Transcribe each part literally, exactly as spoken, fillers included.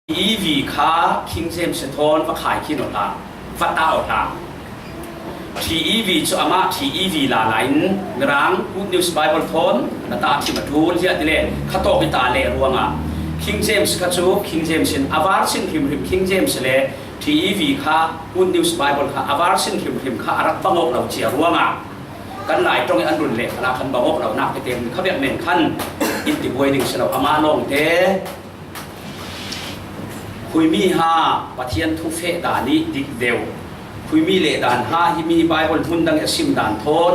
T E V kha King James thawn va khai khin awt a, va ta awt a. T E V chu amah T E V la la in Mirang Good News Bible thawn na ta thim a tul ziah ti le kha tawk i ta le ruangah King James kha chu King James in a var sin hrim hrim King James le T E V kha Good News Bible kha a var sin hrim hrim kha a rak bang awk lo cia ruangah kan lai tawng i an run leh khala khan bang awk lo nak te tem kha bek men khan in ti buai ding si lo ama lawngte. Khuimi ha Pathian thu feh dan i dik deuh, khuimi leh dan ha himi Bible hmun dang i a sim dan thawn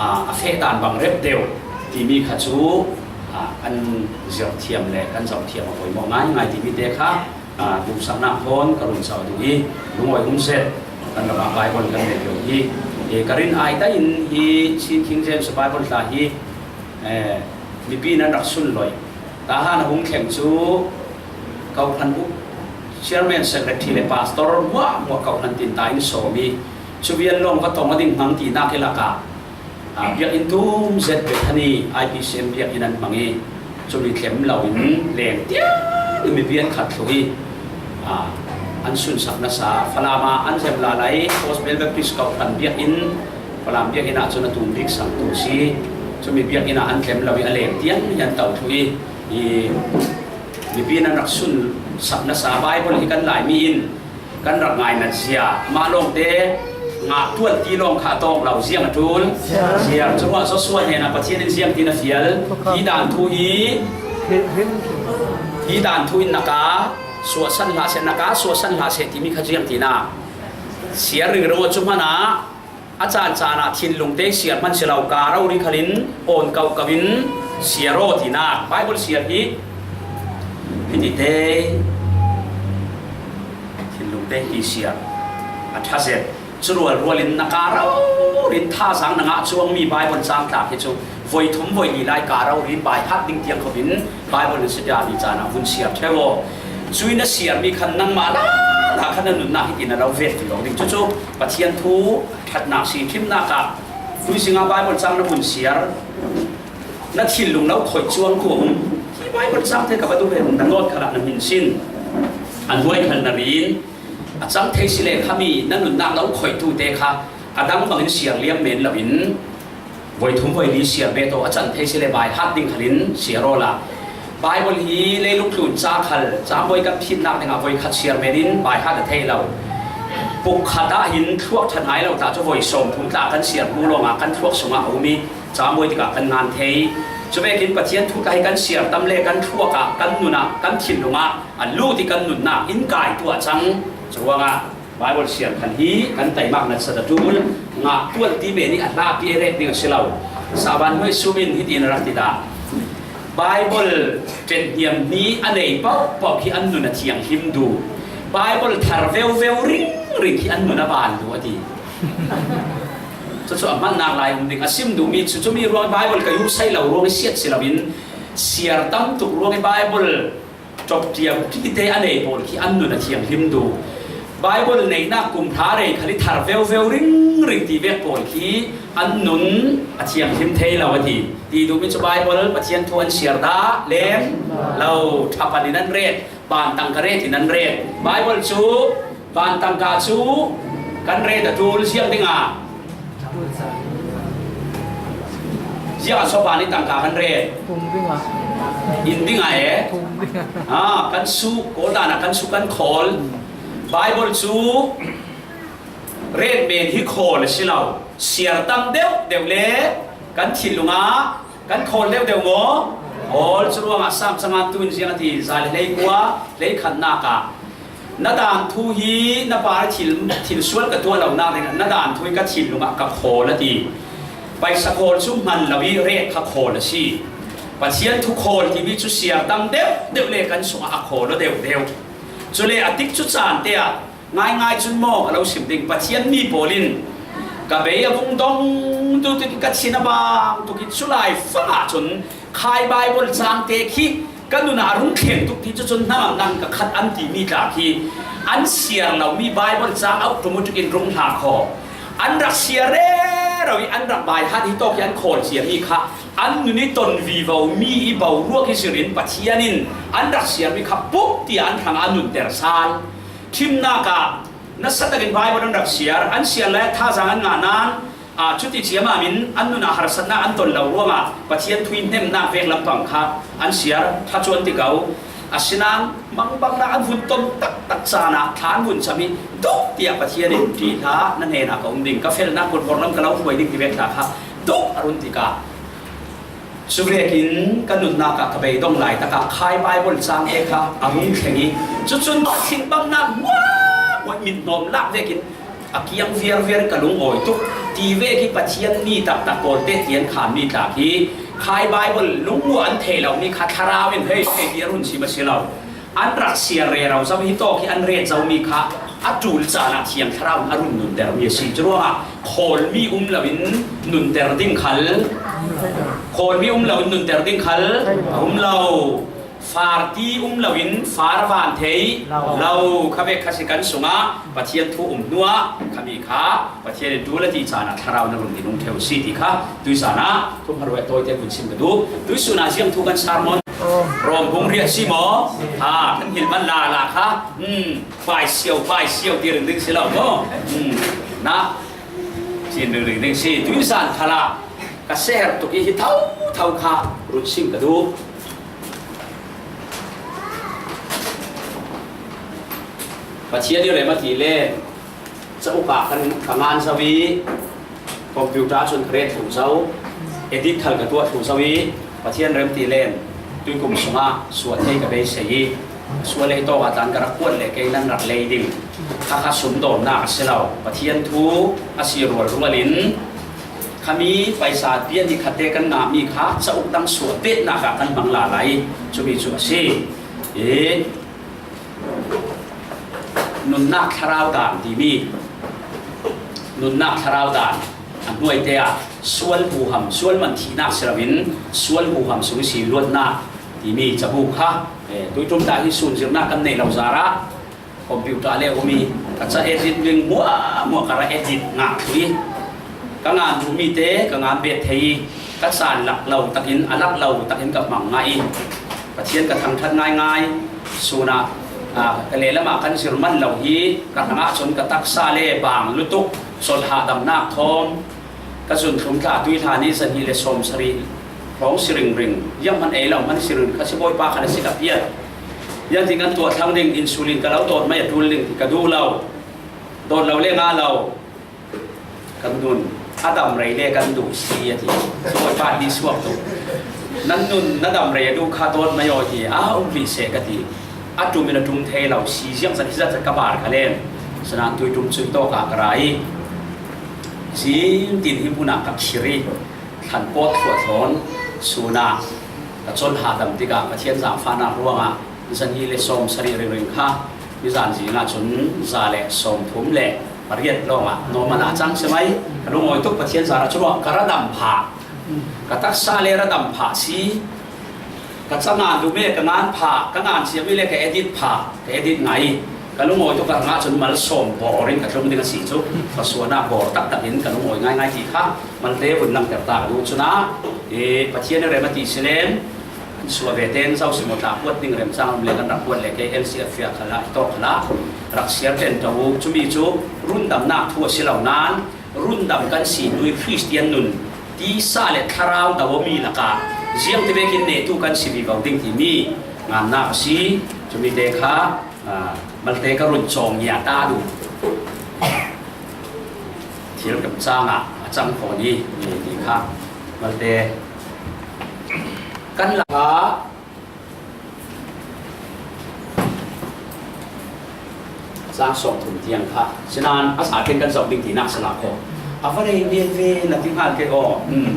a, a feh dan bang rep deuh timi kha chu a, kan zirthiam le kan zauhthiam a poimawh ngaingai timi te kha a, duhsakna thawn ka run sau duh i lungawi um zet kan ram a Bible kan nei deuh hi. E, ka rin ai ta in hi Chin King James Bible tla hi e, mipi nan rak sun loi. Tahan a hung thleng chu Kauhlan u Chairman, Secretary le Pastor muah muah Kauhlan tin ta in sawmi chu vial lawng va tawng a ding hmang ti nak i laka a, biak in tum zet Bethany I P C M biak in an hmang i chumi thlem lo in leng tiang mipi an khat thlu i a, an sunsak nasa Falama an zem lalai Gospel Baptist Kauhlan biak in Falam biak in ah chun a tum bik sang tu si chumi biak in ah an thlem lo i a leng tiang hi an tau thlu i, i mipi nan rak sunsak nasa Bible hi kan lai mi in kan rak ngainat zia amah lawngte ngah tual ti lawng kha a tawk lo ziang a tul ziar chungah Joshua hnena Pathian in ziang tin a fial hi dan thu hi hi dan thu in naka suahsan hlah seh naka suahsan hlah seh timi kha ziang tina siar ringring aw chu hmanah a caan caan ah thinlungte siar hman si lo ka rori khalin awn kauh kauh in siar aw tina Bible siar hi hiti te thinlungte hi siar a ṭha zet chu rual rualin na ka rori in thazang na ngah chuang mi Bible cang tlak hi chu voi thum voi li lai ka rori in bai hat ding tiang khawpin Bible in sitia mi caan ah vun siar ṭheu aw. Cui na siar mi khan nangmah la la khan na nunnak hi tina lo vet ti lo ding chu chu Pathian thu ṭhatnak si thimnak ah tuisinga Bible cang na vun siar na thinlung lo khoih chuang khu a um. Hi Bible cangte ka va duh hen na nawt khalah na hmin sin a nuai khan na rin a cang thei si le khami na nunnak lo khoihtute kha a dang bangin siar liam men loin voi thum voi li siar bet aw a can thei si le bai hat ding khalin siar awla Bible hi leilung tlun ca khal cam voi kan phinnak dingah voi khat siar menin bai hat a thei lo. Puk khat ah hin thluak ṭhat ngai lo ta cu voi sawm thum tla kan siar hnu lawngah kan thluak sungah a um i cam voi tikah kan ngan thei. Cuvekin Pathian thu tla hi kan siar tam le kan thluak ah kan nun ah kan thinlung ah a lut i kan nunnak in kai tuah cang. Curuangah Bible siar khan hi kan taimak nasa ta tul ngah tual ti men i a hlapi a ret ding a si lo. Savan hnuai sum in hitin a rak ti ta. Bible ṭenhniam hni a nei paohpaoh khi an nun a thianghlim duh. Bible thar veuveu ringring khi an nun a ban duh a ti. Cucu a hmannak lai um ding a sim duhmi cu cumi ruang Bible ka yuh sai lo ruang i siat si loin siar tam tuk ruang i Bible ṭawpṭiam ṭite a nei pawl khi an nun a thianghlim duh. Bible neihnak kum hra rei khal i thar veuveu ringring ti vek pawl khi an nun a thianghlim thei lo a ti. Ti duhmi cu Bible Pathian thu an siar dah lem lo ṭha panin an ret, ban tangka ret in an ret. Bible cu ban tangka cu kan ret a ṭul ziang dingah ziah a so ban i tangka kan ret. Tum dingah. In dingah e. Tum dingah. Ha, kan su kawl danah kan su kan khawl. Bible cu ret men hi khawl a si lo. Siar tam deuh deuh le kan thinlung ah kan khawl deuh deuh maw? Khawl cu ruangah Sam cangah tun ziang a ti, za le hlei kua, hlei khatnak ah na daan thu hi na par thil, thil sual ka tuah lo nak dingah na daan thu hi ka thinlung ah ka khawl a ti. Paisa khawl cu hman lo i ret kha khawl a si. Pathian thu khawl timi cu siar tam deuh deuh le kan sungah a khawl aw deuh deuh. Cule a tik cu caan te ah ngaingai cun maw ka lo sim ding. Pathian mi pawl in ka bei a vung dong tu tuk i ka thin a bang tuk i cu lai fang ah cun khai Bible cang te khi ka nun ah a rung thleng tuk ti cu cun hnangam nan ka khat an timi tla khi an siar lomi Bible cang automatic in rung hla khaw an rak siar reng rau i an rak baihat hi tawk i an khawl ciami kha an nun i ton vivo mi i boruak i zirin Pathian in an rak siarmi kha puk tia an hrang a nunter sal. Thimnak ah nasa takin Bible an rak siar, an siar lai ah thazaang an ngah nan, aa, cuti ciama min an nunah harsatnak an ton lo ruangah Pathian thu i hnemnak vek lampang kha an siar, ṭha cu an ti ko. Asinain mangbangnak an vun ton taktak caan ah thla an vun cam i duk tiah Pathian in ṭih hlah, na hnenah ka um ding, ka felnak kulhbor lam ka lo hruai ding ti vek hlah kha duk a run tikah, cuvekin ka nunnak ah ka beidong laitak ah khai Bible cangte kha a rung thleng i, cucun ka thingbangnak muahmuah mithnawm lak vekin a kiang viarviar ka lungawi tuk. Ti vek i Pathian mi taktak Kawlte tiang khan mi tlak hi khai Bible lungmuah an thei lomi kha Thlarau in hei, hei, bia run sim a si lo. An rak siar rero zo hi tawk hi an ret zomi kha a ṭul caan ah Thiang Thlarau in a run nuntermi a si. Curuangah khawlmi um loin nunter ding khal, khawlmi um loin nunter ding khal a um lo. Farti um loin far van thei lo kha vek kha si kan sungah Pathian thu um hnuah khami kha Pathian in ṭul a ti caan ah Thlarau in a run din um ṭheu si ti kha tuizan ah thupha ruai tawite vun sim ka duh. Tuisun ah ziang thu kan sermon Rom bung riat si maw? Ha, kan hil man lala kha, hmm, pai siau, pai siau ti ringring si lo maw? Hmm, na, cin ringring ding si. Tuizan khalah ka seher tuk i hi thotho kha run sim ka duh. Pathian i rem a ti le, cauk ah kan ka ngan zo i, computer cun ka ret thluh zo, edit khal ka tuah thluh zo i, Pathian rem ti len, tuikum sungah sual thei ka beisei i, sual lei tawk ah tlan ka rak kuat le kei nan rak lei ding. Kha kha sum dawnnak a si lo. Pathian thu a si rualrual in, khami paisa bia ni khatte kan ngahmi kha cauk dang sual petnak ah kan hmang lala i, cumi cu a si. I, nunnak thlarau dan timi, nunnak thlarau dan a hnuaite ah sual huham, sual man thihnak si loin sual huham sung i si luatnak timi cabu kha, eh, tuiṭum dah hi sunzirnak kan neih lo zarah computer le um i ka ca edit ding hmuahhmuah ka ra edit ngah thlu i ka ngan duhmi te ka ngan bet thei i ka caan lak lo takin, a lak lo takin ka hmang ngai i Pathian ka thangṭhat ngaingai. Sun ah, aa, ka lehlam ah kan zir man lo hi ka hrangah cun ka taksa le bang lutuk colh hahdamnak thawm ka zun thlum thla tui hlan i zahnih le sawmsarih hrawng si ringring. Ziang hman ei lo hman si ringring kha si, Bawipa khan a si ka piat. Ziangtin kan tuah thlang ding, insulin ka lo dawt mai a ṭul ding ti ka duh lo. Dawt lo le ngah lo. Kan nun a dam rei le kan duh si a ti. Bawipa hi suak tuk. Nan nun na dam rei a duh kha dawt mai aw ti a um rih seh ka ti. A ṭum in a ṭum thei lo si ziangzat hi zat ka bar ka lem. Sinain tui ṭum cun tawk ah ka ra i zin tin hi hmun ah ka khir i thlan pawt thluah thlawn sun ah ka colh hahdam tikah Pathian zaangfahnak ruangah zahnih le sawmsarih ringring kha nizan zing ah cun za le sawmthum le pariat lawngah normal ah cang si mai. Ka lungawi tuk Pathian zarah cu ruah ka ra dam phah. Ka taksa le ra dam phah si. Ka ca ngan duhmi le ka ngan phah, ka ngan ciami le ka edit phah, ka edit ngai. Ka lungawi tuk ka hrangah cun mal sawm bawr in ka tlung ding a si cu, ka suahnak bawr taktak in ka lungawi ngaingai ti kha malte vun langhter ta ka duh. Cun ah, eh, Pathian i rem a ti si len, kan suah ve tein zo si maw, tla kuat ding remcang um le kan rak kuat le kei L C F ah khalah, hi tawk khalah rak siar ṭenṭo u. Cumi cu rundamnak thu a si lo nain, rundam kan si hnu i Khristian nun tisa le thlarau do awmi lakah ziangti vekin nehtu kan si vivo ding timi ngannak a si. Cumi te kha, aa, malte ka run cawng ngiat ta duh. Thil ṭemcang ah a cang fawn i, ti kha malte kan lakah cang sawmthum tiang kha sinain a sa khin kan zoh ding tinak si la kho. A va rei vial ve na ti hngal ke aw. Hmm.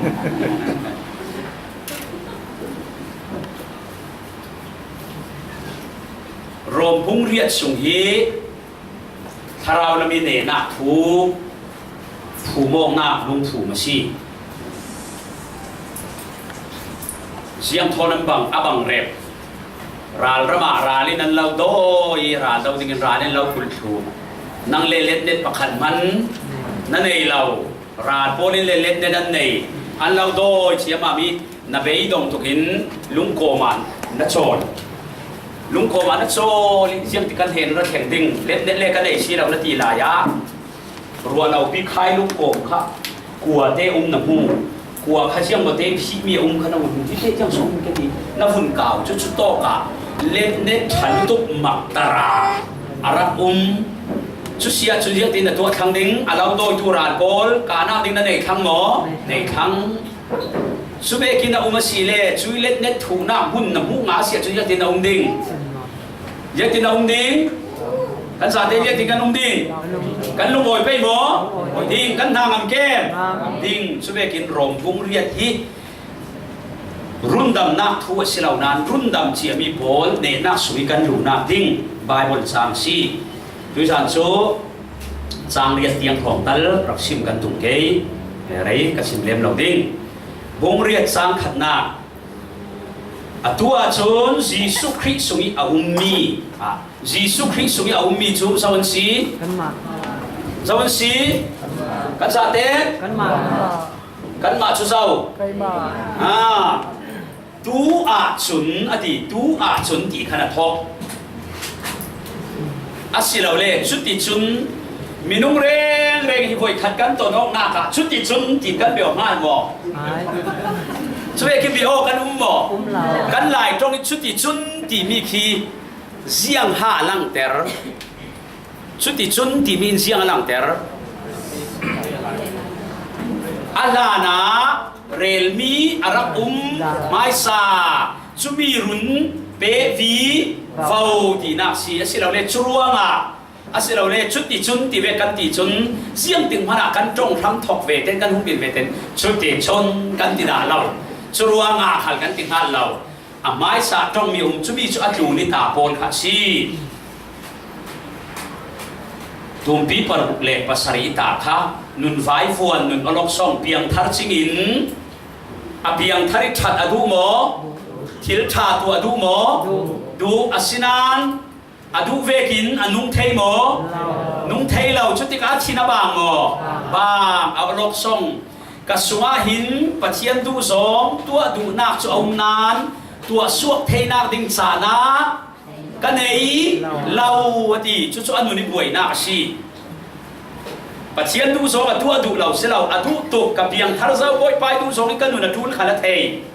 Rom bung riat sung hi thlarau lam i nehnak thu, thum awknak lungthum a si. Ziangthawn an bang, a bang rep. Ralram ah ral in an lo dawi i, ral do dingin ral in lo kulh thluh. Nang le letnet pakhat hman na nei lo. Ral pawl in le letnet an nei, an lo dawi ciam a mi na beidong tukin lungkawm ah na chawl. Lungkawm ah na chawl in ziangti kan hen na thleng ding, letnet le ka nei si lo na ti lai ah, ruahlopi khai lungkawm kha kuate um na hmu, kua kha ziang mawte hih mi a um kha na hmu, hihte tiang sawm ka ti, na vun kau chu chu tawk ah letnet ṭha lutuk mak tara a rak um. Chu si ah cun ziangtin na tuah thlang ding, a lo dawitu ral pawl, kahnak ding na nei thlang maw? Nei thlang. Cu vekin a um a si le, cui letnet thuhnak hmun na hmuh ngah a si ah cun ziangtin na um ding? Ziangtin na um ding? Kan zate ziangtin kan um ding? Kan lungawi pei maw? Ding. Kan hna ngam kem? Ding. Cu vekin Rom bung riat hi rundamnak thu a si lo nain, rundam ciami pawl nehnak sung i kan luhnak ding Baibal caang a si. Tuizan cu caang riat tiang thawngtal rak sim kan tung ke, rei ka sim lem lo ding. Bung riat caang khatnak, atu ahcun Jesuh Khrih sung i a ummi, ah, Jesuh Khrih sung i a ummi cu zo an si? Kanmah. Zo an si? Kan zate? Kanmah. Kanmah cu zo. Keimah. Ha. Tu ahcun a ti, tu ahcun ti khan a thawk. Asilole, cuticun minung rengreng hi voikhat kan ton awknak ah cuticun ti kan bia hngal maw? Ai. Cu vekin bia aw kan um maw? Um lo. Kan Lai ṭong i cuticun timi khi ziang ha a langter? Cuticun timi in ziang a langter? A hlanah relmi a rak um hmaisa, cumi run pehvi vo tinak si. Asilole cu ruangah, asilole cuticun ti ve kan ti cun, ziangtin hmanah kan ṭong hram thawk ve ten, kan hung din ve ten, cuticun kan ti dah lo. Cu ruangah khal kan ti hngal lo. A hmaisa ṭongmi um cumi cu a tlun i ta pawl kha a si. Tumpi paruk le pasarih i ta kha nun vaivuan, nun awloksong piangthar cingin, a piangthar i ṭhat a duh maw? Thil ṭha tuah a duh maw? Duh. Asinain a duh vekin a nung thei maw? Nung thei lo. Cutikah a thin a bang maw? Bang. A awloksong. Ka sungah hin Pathian duhzawng tuah duhnak cu a um nain, tuah suak theinak ding caan ah ka nei lo, a ti. Cucu a nun i buainak a si. Pathian duhzawng a tuah duh lo si lo, a duh tuk, ka piangthar zo, Bawipa i duhzawng in ka nun a ṭul khal a thei.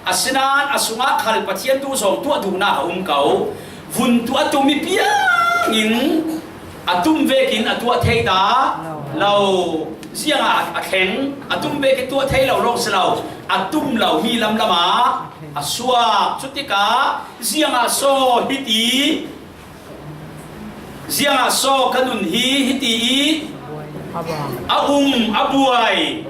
Asinain a sungah khal Pathian duhzawng tuah duhnak a um ko. Vun tuah a tum i piang in a tum vekin a tuah thei dah lo. Ziangah a thleng? A tum vekin tuah thei lo lawng si lo, a tum lo mi lamlam ah a suak. Cutikah ziangah saw hiti, ziangah saw ka nun hi hiti i a um, a buai?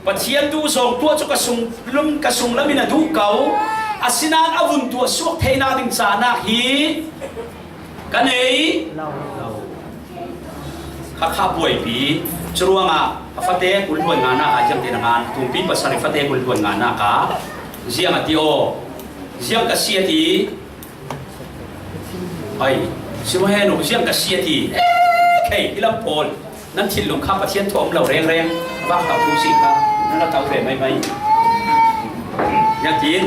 Pathian duhzawng tuah cu ka sung lum, ka sunglam in a duh ko. Asinain a vun tuah suak theinak ding caanak hi ka nei lo. Kha kha buaipi. Cu ruangah a fate kul hluan nganak ah ziang tin a ngan, tumpi pasarih fate kul hluan nganak ah ziang a ti aw, ziang ka si a ti. Ai, si maw he nu, ziang ka si a ti. Eh, khei, hi lam pawl. Nan thinlung kha Pathian thu a um lo rengreng. Vak tau thu si kha nan la tau ve maimai. Ziangtin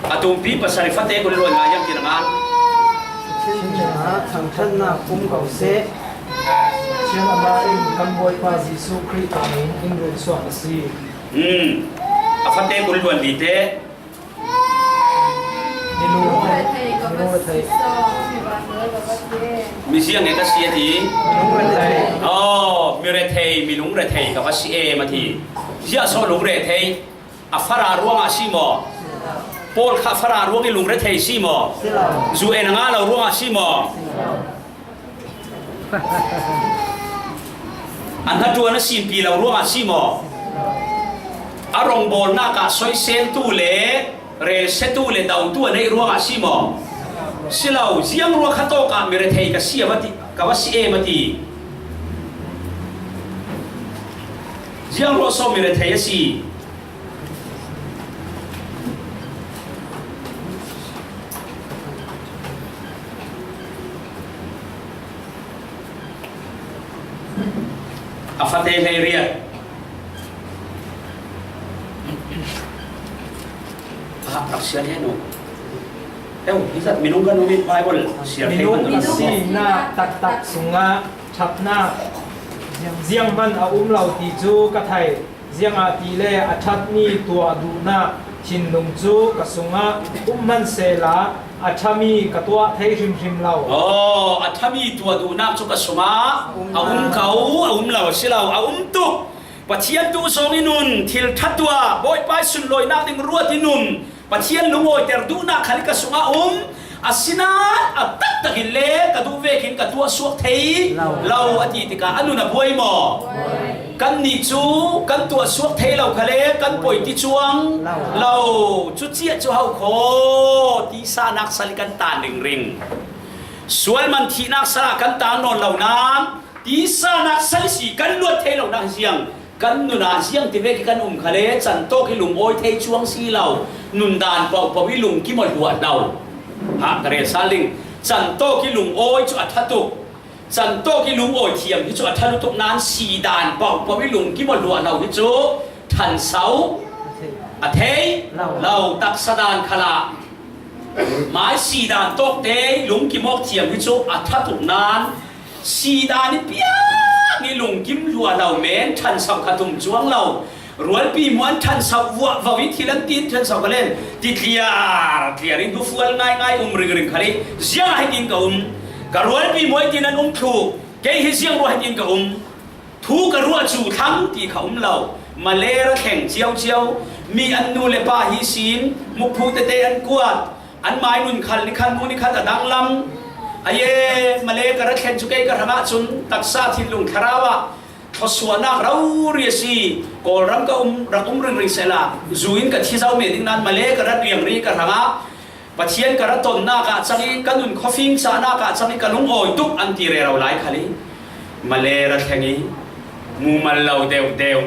a tumpi pasarih fate kul hluan nga ziangtin a ngan. Pathian thinah thangṭhatnak um ko seh. Pathian amah in kan Bawipa Jesuh Khrih thawngin in runsuak a si. Hmm. A fate kul hluan li te. Mi lungre thei, mi lungre thei. Mi ziang e ka si a ti? Mi lungre thei. Oh, mi rethei, mi lungre thei ka va si em a ti. Ziah so lungre thei? A fara ruangah si maw? Paul kha fara ruang i lungre thei si maw? Zu en a nga lo ruangah si maw? A hnaṭuan a simpi lo ruangah si maw? A rawngbawlnak ah soiseltu le relsetu le dotu a neih ruangah si maw? Si lo, ziang ruang kha tawkah mi rethei ka si a va ti, ka va si em a ti. Ziang ruang so mi rethei a si? A fate hleiriat. A, rak sial hen uh. Eu, hi zat minung kan um in Bible sial thei. Minung a sihna taktak sungah ṭhatnak zianghman a um lo ti cu ka thei. Ziangahtile a ṭhatmi tuah duhnak thinlung cu ka sungah um hmanh sehla, a ṭhami ka tuah thei hrimhrim lo. Aw, a ṭhami tuah duhnak cu ka sungah a um ko, a um lo a si lo, a um tuk. Pathian tu zong i nun, thil ṭha tuah, Bawipa i sunlawinak ding ruat i nun, Pathian lungawiter duhnak khal ka sungah um, asinain a taktak in le ka duh vekin ka tuah suak thei lo, lo a ti tikah a nun a buai maw? Buai. Kannih cu kan tuah suak thei lo khal le kan poi ti cuang lo. Lo. Cucia cu ho kho, tisa nak sal i kan tan ringring. Sual man thihnak sal ah kan tan nawn lo nain, tisa nak sal si kan luat thei lo nak ziang. Kan nun ah ziang ti vek i kan um khal le, can tawk i lungawi thei cuang si lo, nundan pohpoh i lungkim aw hluah lo. Ha, ka rel sal ding. Can tawk i lungawi cu a ṭha tuk. Can tawk i lungawi thiam hi cu a ṭha lutuk nain, sidan pohpoh i lungkim aw hluah lo hi cu ṭhanso a thei lo. Taksa dan khalah mai sidan tawk te lungkim awk thiam hi cu a ṭha tuk nain, sidan i piang i lungkim hluah lo men ṭhanso kha tum cuang lo. Rualpi muan ṭhanso vuah vo i thil an tin ṭhanso kha len ti tliar tliar i hnufual ngaingai um ringring khal i ziang ah hitin ka um. Ka rualpi muai tin an um thlu, kei hi ziang ruah hitin ka um. Thu ka ruah cu thlang ti kha um lo. Malay ra thleng cio cio, mi an nu le pa hi sin, mukphu tete an kuat, an mai nun khal ni khat mu ni khat a danglam. A ye, Malay ka ra thlen cu kei ka hrangah cun taksa thinlung thlarau ah thluasuahnak rori a si. Kawlram ka um, rak um ringring sehla, zu in ka thi zo me ding nain Malay ka rat riangri ka hrangah Pathian ka ra tonnak ah cang i ka nun khuafing cahnak ah cang i ka lungawi tuk an ti rero lai khal i Malay ra thleng i mumal lo deuh deuh.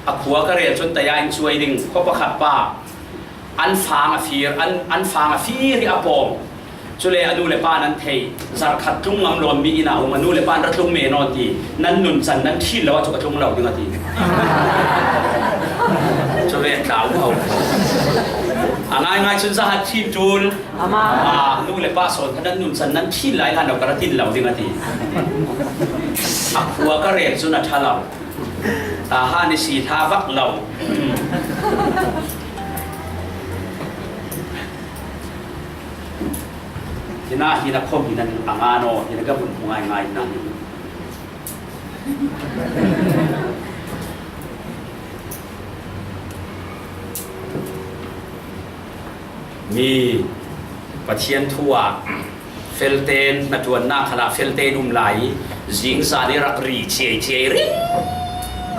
A khua ka rel cun taya in cuai ding khua pakhat pa an fang a fir, an, an fang a fir i a pawng. Cule a nu le pa nan theih, zarh khat tlung ngam lo mi inn ah um, a nu le pa an ra tlung men aw ti, nan nun can nan ṭhin lo ahcun ka tlung lo ding a ti. Cu ve tlau ho. A ngaingai cun zahat ṭhin ṭul. Amah. Amah, nu le pa sawn kha nan nun can nan ṭhin lai hlan lo ka ra tin lo ding a ti. A khua ka rel cun a ṭha lo. Tahan i si hla vak lo. Hinah hin a khom hi nan a ngan aw, hin a ka vun hmu ngaingai nan. Mi Pathian thu ah felten hnaṭuannak khalah felten um lai i zingzan i rak ri ciai ciai ring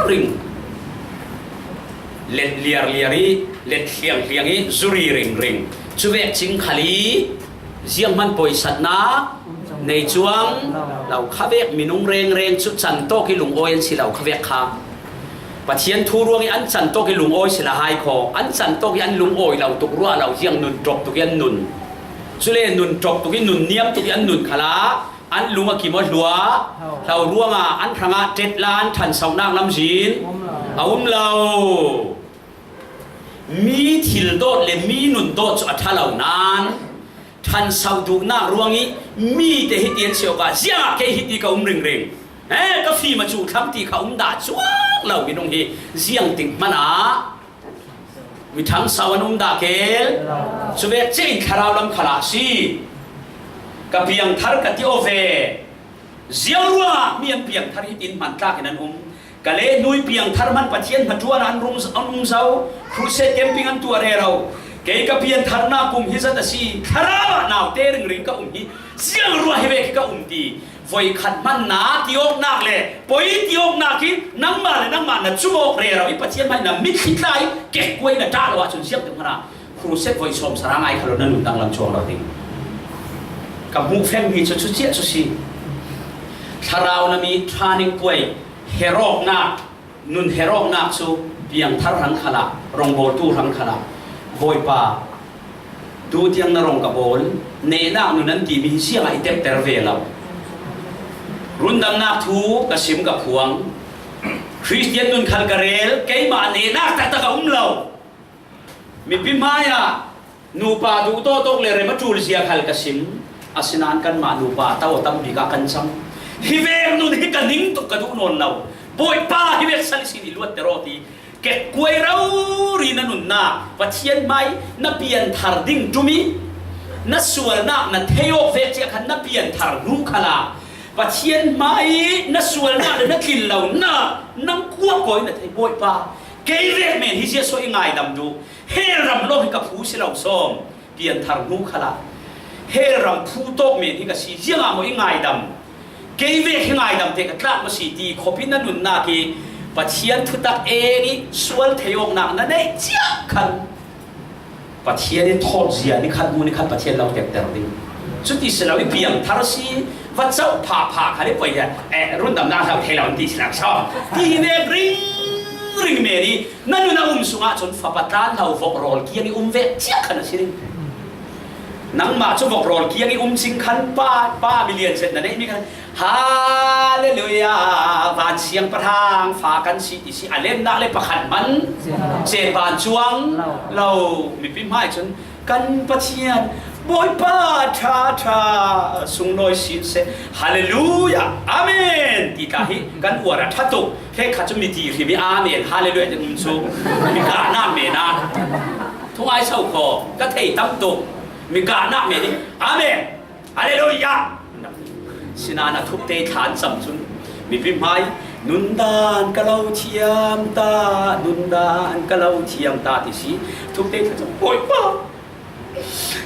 ring. Let liar liar i let hliang hliang i zuri ring ring. Cuvek cing khal i zianghman poisatnak nei cuang lo. Khavek minung reng reng cu can tawk i lungawi an si lo khavek kha. Pathian thu ruang i an can tawk i lungawi si lo hai kho. An can tawk i an lungawi lo tuk ruah lo ziang nun ṭawk tuk i an nun. Cule nun ṭawk tuk i nun niam tuk i an nun khalah an lung a kim aw hluah lo ruangah an hrangah ṭetlan ṭhansonak lamzin a um lo. Mi thil dawt le mi nun dawt cu a ṭha lo nain ṭhanso duhnak ruang i mi te hiti an si awkah ziangah kei hiti ka um ringring. He, ka fim a cu thlang ti kha um dah cuang lo minung hi ziang tik hmanh ah mi ṭhangso an um dah kel? Cuvek cein thlarau lam khalah a si. Ka piangthar ka ti aw ve. Ziang ruangah mi an piangthar hitin hman tlak in an um. Ka lehnu i piangthar hmanh Pathian hnaṭuan ah an rung, an um zo. Crusade camping an tuah rero. Kei ka piantharnak kum hi zat a si. Thlarau ah naute ringring ka um hi. Ziang ruah hi ve khi ka um ti. Voikhat hmanh na ti awknak le poi ti awknak hi nangmah le nangmah na cung awk rero i Pathian hmanh na mitthli tla i kekkuai na ṭah lo ahcun ziangtik hmanh ah crusade voi sawm sarang ai kha lo na nun danglam chuang lo ding. Ka hmuh feng mi cu cucia cu si. Thlarau na mi training puai herawknak, nun herawknak cu piangthar hrang khalah, rawngbawltu hrang khalah, Bawipa, tu tiang na rong ka bawl, nehnak nun an timi hi ziangah i tepter ve lo. Rundamnak thu ka sim ka phuang. Khristian nun khal ka rel, keimah nehnak taktak a um lo. Mipi hmaiah nupa duhtawtawk le rem a ṭul zia khal ka sim. Asinain kanmah nupa tau tampi ka kan cang. Hi vek nun hi ka ning tuk ka duh nawn lo. Bawipa, hi vek sal sin i luatter aw ti. Kekkuai rori na nunnak, Pathian hmai na pianthar ding ṭum i, na sualnak na thei awk vek ciah khan na pianthar hnu khalah Pathian hmai na sualnak le na tlin lonak nang kuakkuai na thei. Bawipa, kei vek men hi ziah saw i ngaidam duh. Hell ram lawng hi ka phu si lo sawm. Pianthar hnu khalah hell ram phu tawk men hi ka si, ziangah maw i ngaidam? Kei vek hi ngaidam te ka tlak maw si ti khawpin na nunnak i Pathian thutak eng i sual thei awknak na neih ciah khan Pathian in thawt zia ni khat hnu ni khat Pathian lo tepter ding. Cuti si lo i piangthar si, va cauh phah phah khat i poi le, eh, rundamnak hlau thei lo an ti si lo saw. Ti hi vek ring ring men i na nun a um sungah cun fapa tlan hlau vok rawl kiang i um vek ciah khan a si ding. Nangmah cu vok rawl kiang i um cing khan pa, pa milian zet na neihmi khan, Hallelujah, van siang pahrang fa kan si ti si, a lennak le pakhat man cen van cuang lo. Mipi hmai cun, kan Pathian, Bawipa ṭha ṭha sunglawi sin seh, Hallelujah, Amen ti tla hi kan uar a ṭha tuk. Hre kha cu miti hrim i Amen, Hallelujah ti um cu mi kahnak men ah thungai so kho ka thei tam tuk. Mi kahnak men i Amen, Hallelujah. Sinain a thupte thlan cam cun mipi hmai, nundan ka lo thiam ta, nundan ka lo thiam ta ti si. Thupte thlan cam, Bawipa,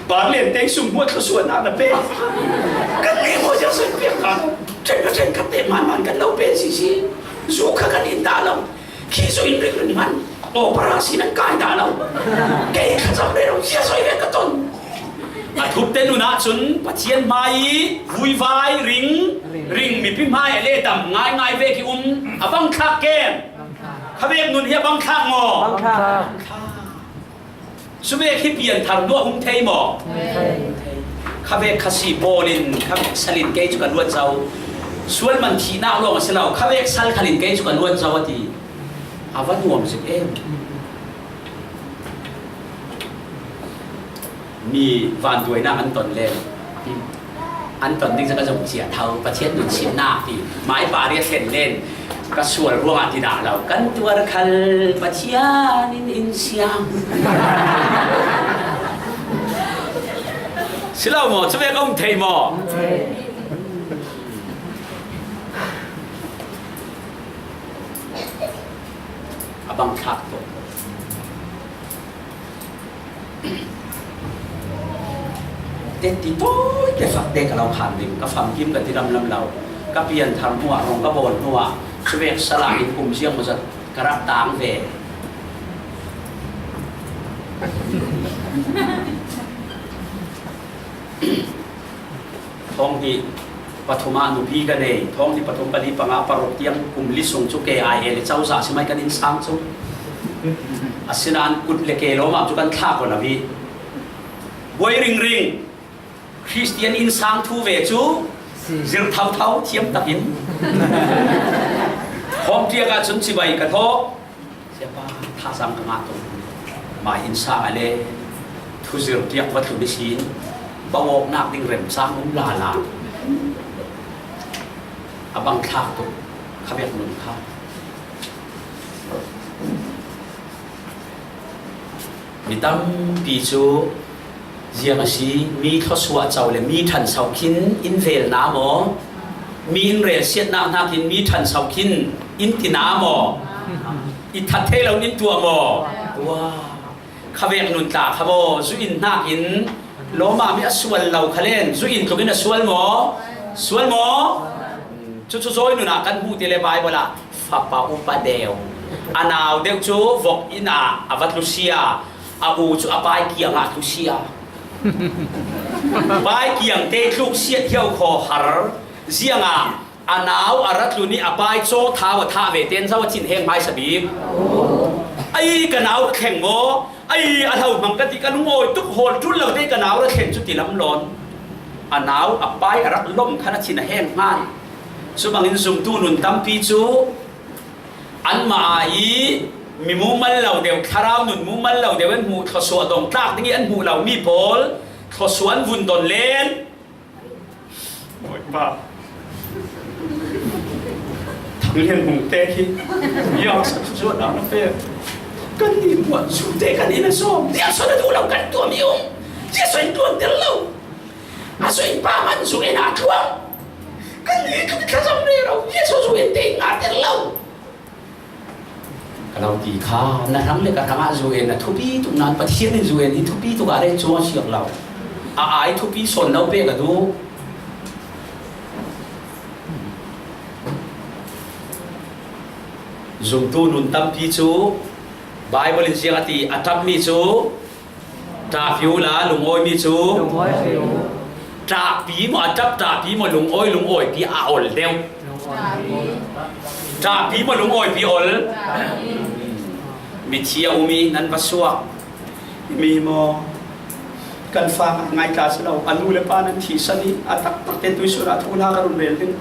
Parlian te sung hmuat thluasuahnak na pe. Kan lehmuah ziah so in pek ta lo. Ṭhen ka ṭhen khat te manman kan lo pen sisi. Zu kha kan in dah lo. Khi zu in ring ring man. Opera si nan kai dah lo. Kei kha cam rero ziah so i ve ka ton. A thupte nun ahcun Pathian hmai i vuivai ring ring mipi hmai a le dam ngaingai ve ki um a bang thlak kem. Khavek nun hi a bang thlak maw? Bang thlak. Sumeh khi pianthar hnu a um thei maw? Thei. Khavek kha si bawlin, khavek salin kei cu ka luat zo. Sual man thihnak lawng a si lo, khavek sal khalin kei cu ka luat zo a ti. A va nuam zik em. Mi vanduainak an ton len. An ton ding cu ka zong cia tho, Pathian nun simnak ti. Maipa riat thlen len, ka sual ruangah ti dah lo. Kan tuar khal Pathian in in siang. Si lo maw? Cuvek a um thei maw? A bang thlak tuk. Tetti tawi te fakte ka lo khan ding, ka famkim ka ti lamlam lo, ka pianthar hnuah, rong ka bawl hnuah, cuvek sala in kum ziang maw zat ka rak tang ve. Thawng hnih pathum ah nupi ka nei, thawng hnih pathum pali panga paruk tiang kum li sung cu K I A le cozah si mai kan innsang cu. Asinain kut le ke lawmam cu kan thlak ko lo i buai ringring Khristian innsang thu ve cu zir thotho thiam takin hawmtiak ah cun cibai ka thawh. Siapa, thazaang ka ngah tuk. Mah innsang a le thuzir tiak va tlun ihsin bawawknak ding remcang um lala. A bang thlak tuk, khavek nun kha. Mi tampi cu ziang a si, mi thluasuah co le mi ṭhanso khin in vel na maw? Mi in relsiatnak hnakin mi ṭhanso khin in ti na maw? I that thei lo in tuah maw? Tua khavek nun tla kha maw? Zu in hnakin lawmam i a sual lo kha len, zu in tluk in a sual maw? Sual maw? Cucu zawi nun ah kan hmuh ti le Baibal ah fapa upa deuh, a nau deuh cu vok inn ah a va tlusia, a u cu a pai kiangah a tlusia. Pai kiang te tluk siat hiau khaw har ziangah a nau a ra tlun i a pai caw thau a thah ve ten zo a thin heng hmaisa bik. Ai, ka nau ra thleng maw? Ai, a hlo hmang ka ti, ka lungawi tuk, hawl ṭul lo te ka nau ra thleng cu ti lam lawn. A nau a pai a rak lawmh khan a thin a heng hngai. Chubangin zumtu nun tampi cu anmah aa i mi mumal lo deuh, thlarau nun mumal lo deuh an hmuh, thluasuah dong tlak ding i an hmuh lo mi pawl thluasuah an vun don len. Bawipa, Thang Lian Hmung te hi, ziang sa thluasuah dah na pe? Kan ni muat zu te kan in a sawm, ziang sawn a duh lo kan tuam i um, ziang sawn in tuam tel lo. A zu in pa man zu in a tluang. Kan ni kan thlazam rero, ziang sawn zu in te in ngah tel lo. Ka lo ti kha, na hrang le ka hrangah zu en a thupi tuk nain Pathian in zu en hi thupi tuk ah rei cuang a siak lo. A ai thupi sawn lo pe ka duh. Zumtu nun tampi cu Baibal in ziang a ti, a ṭapmi cu ṭahpi uhla, lungawimi cu. Lungawimi cu. Ṭahpi maw, a ṭap ṭahpi maw, lungawi, lungawipi a ol deuh. Ṭahpi. Ṭahpi maw, lungawipi ol? Ṭahpi. Mithi a um i nan va suak. Mi maw, kan fa ngai tla si lo. A nu le pa nan thihsan i a taktak te tuisun ah thu hla ka run rel ding.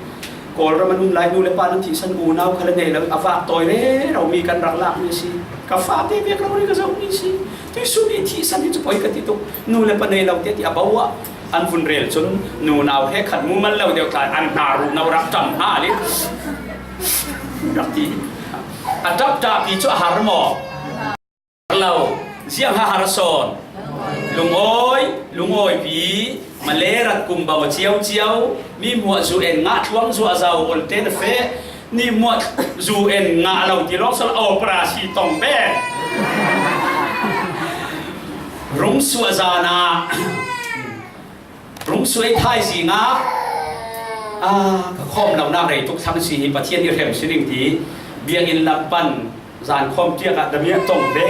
Kawlram an um lai nu le pa nan thihsan unau kha le nei lo, a vak tawi rero mi kan rak lak mi a si. Ka fate bek rori ka zoh mi a si. Tuisun i thihsan hi cu poi ka ti tuk. Nu le pa nei lo te ti a bo ah an vun rel cun nunau he khat mumal lo deuh tla an hna ruh no rak ṭam hna li. Rak ti. A ṭap ṭahpi cu a har maw? Lo, ziang ha har sawn. Lungawi, lungawipi, male rat kum bang a ciauciau, mi hmuah zu en ngah tluang zuah zau ol te na feh, ni hmuah zu en ngah lo ti lawng sawn operasi tong ve. Rung suah zan ah, rung suai thai zing ah, a, ka khawm lonak rei tuk thlang si hi Pathian i hrem si ding ti biakinn lam pan zan khawm tiak ah damiah tong ve.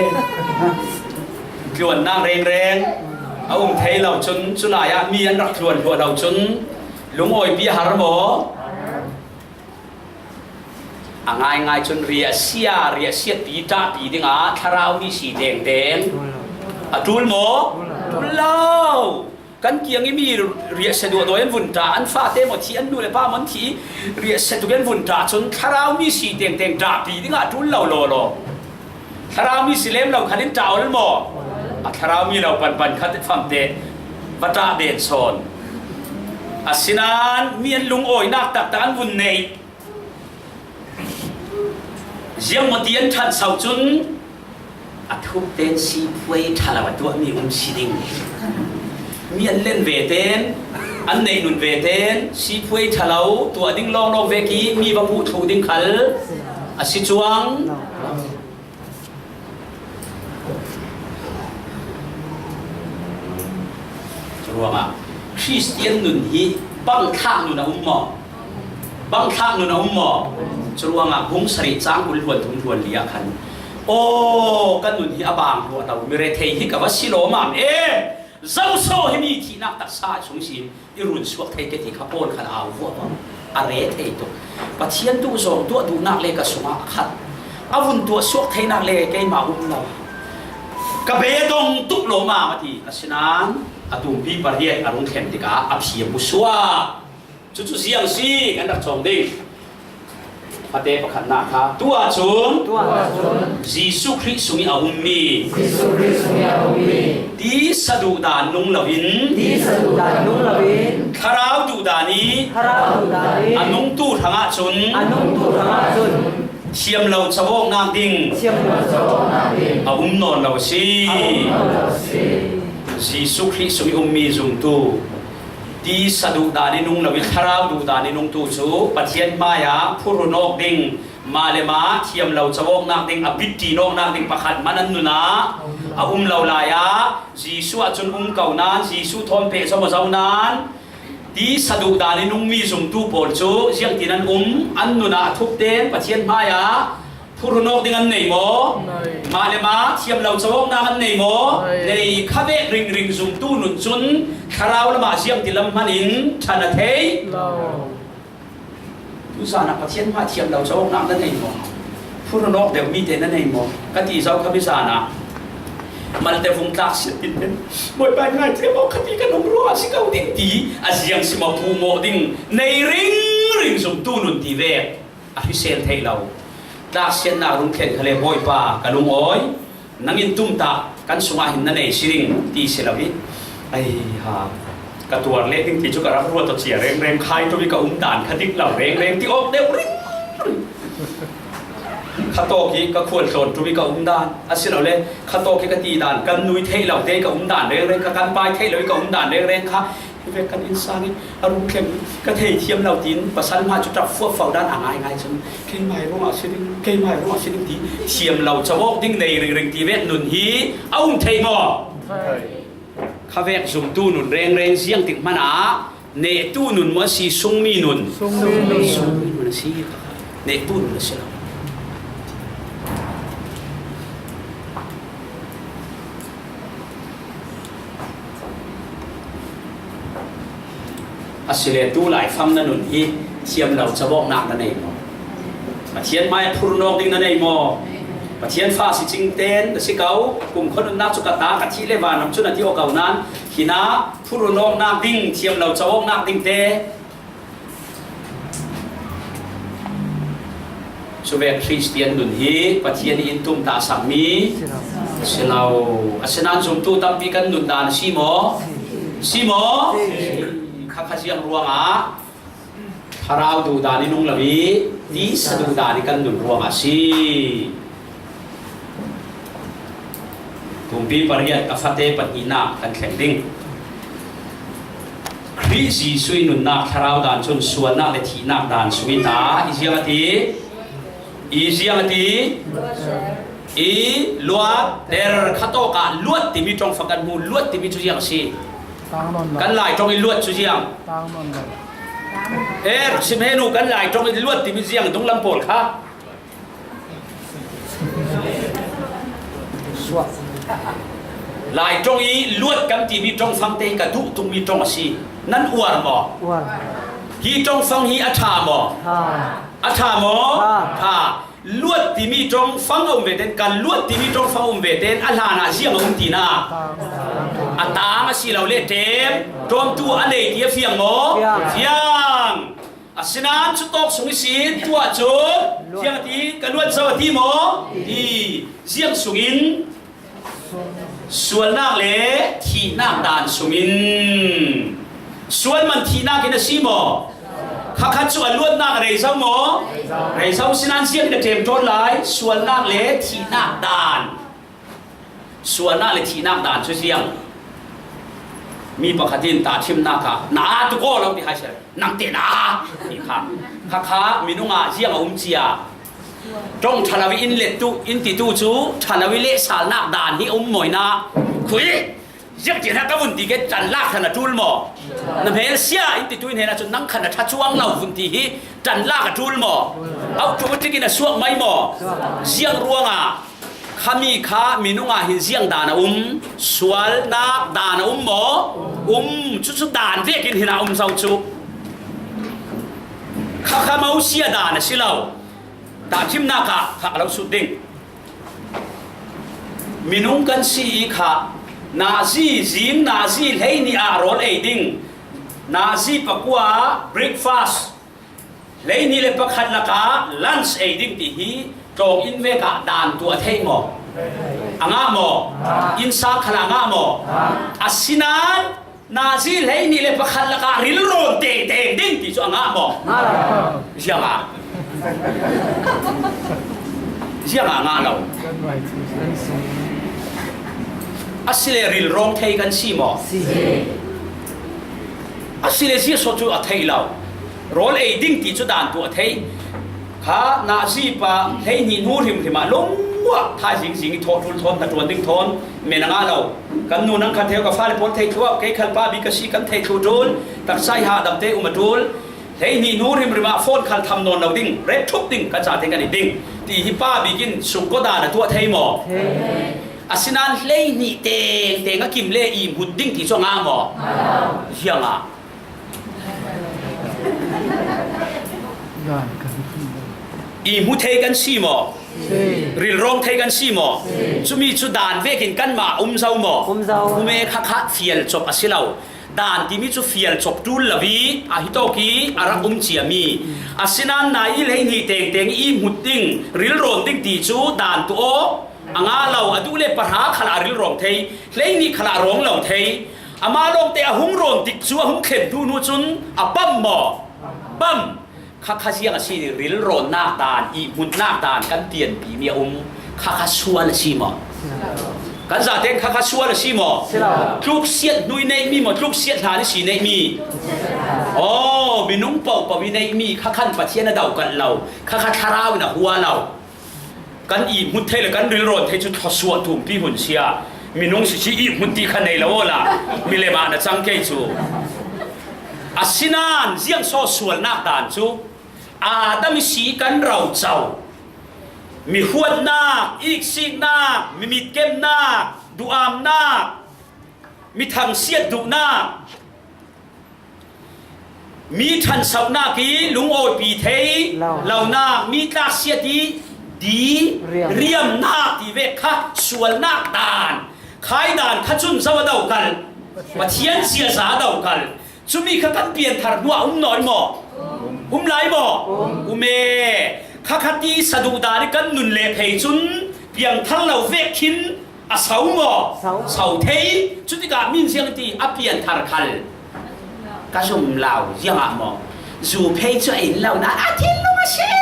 Tluannak rengreng a um thei lo cun, culai ah mi an rak tluan hluah lo cun, lungawipi a har maw? A ngaingai cun riahsia, riahsiatpi ṭahpi dingah thlarau mi si tengteng a ṭul maw? Ṭul lo. Kan kiang i mi riahsia duahdawi an vun ṭah, an fate maw thi, an nu le pa maw an thi, riahsia tuk an vun ṭah cun thlarau mi si tengteng ṭahpi dingah a ṭul lo lawlaw. Thlarau mi si lem lo khan in ṭah ol maw? A thlarau mi lo panpan khat famte va ṭah den sawn. Asinain mi an lungawinak taktak an vun neih. Ziangmawti an ṭhanso cun a thuk ten siphuai ṭha lo a tuahmi um si ding. Mi an len ve ten, an neih nun ve ten siphuai ṭha lo tuah ding lawnglawng vek i mi va puh thluh ding khal a si cuang. Curuangah Kristian nun hi bangthlak nun a um maw? Bangthlak nun a um maw? Curuangah bung sarih cang kul hluan thum hluan li ah khan, aw, ka nun hi a bang hluah lo, mi rethei hi ka va si lawmam e, zoso hi mi thihnak taksa sung si. I run suak thei ke ti kha Paul khan au vuah a re thei tuk. Pathian duh zawng tuah duhnak le ka sungah a khat. A vun tuah suak theinak le keimah um lo. Ka bedong tuk lawmam a ti. Asinain a tumpi pariat a rung thlen tikah a phiam uh suak. Cucu ziang si kan rak cawng ding. Fate pakhatnak kha. Tu ahcun, tu ahcun, Jesuh Khrih sungih a ummi, Jesuh Khrih sungih a ummi, tisa duhdan nung loin, tisa duhdan nung loin, thlarau duhdan i, thlarau duhdan i, a nungtu hrangah cun, a nungtu hrangah cun, thiam lo cawawknak ding, thiam lo cawawknak ding, a um nawn lo a si. A um nawn lo a si. Jesuh Khrih sungih ummi zumtu, tisa duhdan i nung lo i thlarau duhdan i nungtu cu Pathian hmaiah phurhun awk ding, mah le mah thiam lo cawawknak ding, a bitti nawknak ding pakhat hmanh an nun ah a um lo lai ah, Jesuh ah cun um ko nain, Jesuh thawn pehzom a zo nain, tisa duhdan i nungmi zumtu pawl cu ziangtin an um, an nun ah a thuk tein Pathian hmaiah phurhun awk ding an nei maw? Nei. Mah le mah thiam lo cawawknak an nei maw? Nei. Nei kha vek ringring zumtu nun cun thlarau lamah ziangti lam hmanh in ṭhan a thei? Lo. Tuzan ah Pathian hmai thiam lo cawawknak na nei maw? Phurhun awk deuh mi te na nei maw? Ka ti zo kha mi zan ah malte vung tlak siat in, Bawipa, ngai tlem awk kha ti kan um ruangah si ko ding ti a ziang si maw, puhmawh ding nei ring ring zumtu nun ti vek a hrisel theih lo. Tlaksiatna rung thlen kha le, Bawipa, ka lungawi, nangin tumtah kan sungah hin na nei si ding ti si lo hi. Ai ha, ka tuar leh ding ti chu ka rak ruat aw cia rengreng, khai ṭum i ka um dan kha dik lo rengreng ti awk deuh ringring. Kha tawk i ka khual tlawn ṭum i ka um dan, asilole kha tawk i ka ti dan, kan nui theih lo te i ka um dan rengreng, ka kan pai theih lo i ka um dan rengreng kha, hi vek kan innsang i a rung thleng, ka thei thiam lo tiin pasal hmai chu ṭap fuafau dan a ngaingai chun, keimai ruangah si ding, keimai ruangah si ding ti thiam lo chawk ding nei ringring ti vek nun hi a um thei maw? Kha vek zumtu nun rengreng ziang tik hmanah nehtu nun maw a si, sungmi nun? Sungmi nun. Sungmi nun a si. Nehtu nun a si lo. Asile tu lai famna nun hi thiam lo chawknak na nei maw? Pathian mai phur nawk ding na nei maw? Pathian fa si cingten na si ko, kumkhua nunnak cu ka ta, ka thih le vanram cu na ti aw ko nan, hinah phur nawknak ding, thiam lo chawknak ding te. Cuvek Khristian nun hi Pathian in tumtah sakmi si lo. Asinain zumtu tampi kan nun dan a si maw? Si maw? Kha kha ziang ruangah thlarau duh dan i nung lo i tisa duh dan i kan nun ruangah a si. Pumpi pariat a fate pahnihnak kan thleng ding. Khrih Jesuh i nunnak thlarau dan cun sualnak le thihnak dan sung i ta, i ziang a ti? I ziang a ti? I luat der kha tawk ah luat timi ṭongfang kan hmu, luat timi cu ziang a si? Kan Lai ṭong i luat cu ziang? Er, sim he nu, kan Lai ṭong i luat timi ziang dunglam pawl kha? Lai ṭong i luat kan timi ṭongfang te hi ka duh tukmi ṭong a si. Nan uar maw? Uar. Hi ṭongfang hi a ṭha maw? Ṭha. A ṭha maw? Ṭha. Ṭha. Luat timi ṭongfang a um ve ten, ka luat timi ṭongfang a um ve ten, a hlanah ziang a um tina? A tang a si lo le ṭem, ṭawmtu a nei ti a fiang maw? Fiang. Fiang. Asinain cutawk sung ihsin tuah cun, luat. Ziang a ti, ka luat zo a ti maw? Ti. Ziang sungin sualnak le thihnak dan sungin sual man thihnak in a si maw? Khakhat cu a luatnak a rei zo maw? Rei zo. Asinain ziang in a ṭem ṭawn lai, sualnak le thihnak dan. Sualnak le thihnak dan cu ziang? Mi pakhat in tahṭhimnak ah, "Na aa tuk aw lo," ti hai seh, "Nang te na aa," ti kha. Kha kha minung ah ziang a um cia? Ṭong ṭha lo i in let tu, in ti tu cu ṭha lo i lehsalnak dan hi a um maw? Inah khui ziang ti hna ka vun ti ke ṭan lak khan a ṭul maw? Na hmel sia in ti tu in hnenah cun nang khan a ṭha cuang lo vun ti hi ṭan lak a ṭul maw? Automatic in a suak mai maw? Ziang ruangah khami kha minung ah hin ziang dan a um, sualnak dan a um maw? Um, cucu dan vekin hin a um zo cu. Kha kha Mosia dan a si lo. Tahṭhimnak ah kha a lo sut ding. Minung kan si i kha nazi zing, nazi hleihnih ah rawl ei ding, nazi pakua breakfast, hleihnih le pakhat lakah lunch ei ding ti hi tlawng in vek ah dan tuah theih maw? A ngah maw? Innsang khal a ngah maw? Asinain nazi hleihnih le pakhat lakah rilrawn tengteng ding ti cu a ngah maw? Ziangah? Ziangah a ngah lo? Asile rilrawng thei kan si maw? Asile ziahsawh cu a theih lo. Rawl ei ding ti cu dan tuah thei. Kha nazi pa hleihnih hnu hrimhrim ah lungmuah thaizing zing i thawh ṭul thawn, hnaṭuan ding thawn men a ngah lo. Kan nu nang kha theu, ka fale pawl theih thluh ah, kei khal pa bik ka si kan theih thluh ṭul, taksa i hahdam te um a ṭul. Hleihnih hnu hrimhrim ah phone khal tham nawn lo ding, ret ṭhup ding, kan zate kan it ding ti hi pa bik in sungkaw dan a tuah thei maw? Asinain hleihnih tengteng a kim le ihmut ding ti cu a ngah maw? Ziangah? Ihmu thei kan si maw? Rilrawng thei kan si maw? Cumi cu dan vekin kanmah um zo maw? Um zo. Um e, kha kha fial cop a si lo. Dan timi cu fial cawp ṭul lo i a hi tawk i a rak um ciami. Asinain nai i hleihnih tengteng i ihmut ding, rilrawn ding ti cu dan tuah aw. A ngah lo, a duh le pahra khalah a rilrawng thei, hleihnih khalah a rawng lo thei. Amah lawngte a hung rawn tik cu a hung thlen hnu hnu cun a pam maw? Pam. Kha kha ziang a si, rilrawnnak dan, ihmutnak dan kan pianpimi a um. Kha kha sual a si maw? Kan zaten kha kha sual a si maw? Si lo. Tluksiat hnu i neihmi maw, tluksiat hlan i si neihmi? Aw, minung pohpoh i neihmi kha khan Pathian a dokalh lo, kha kha thlarau in a hua lo. Kan ihmut thei le kan rilrawn thei cu thluasuah tumpi hun si ah, minung si si ihmut ti kha nei lo awla, milem ah na cang kei cu. Asinain ziang saw sualnak dan cu? Adam i si kan roco, mi huatnak, iksiknak, mi mitkemnak, duhamnak, mi thangsiat duhnak, mi ṭhansohnak i lungawipi thei Lo. lonak, mi tlaksiat i di Riam. riamnak ti vek kha sualnak dan. Khai dan kha cun zo a dokalh? Pathian ziaza a dokalh. Cumi kha kan pianthar hnuah um nawn maw? Um lai maw? Um. Um e. Kha kha tisa duh dan i kan nun le phei cun piangthar lo vek khin a so maw? So. So thei. Cutikah min ziang ti a pianthar khal? Ka zum lo, ziangah maw? Zu phei cu a in lo nain a thinlung a sem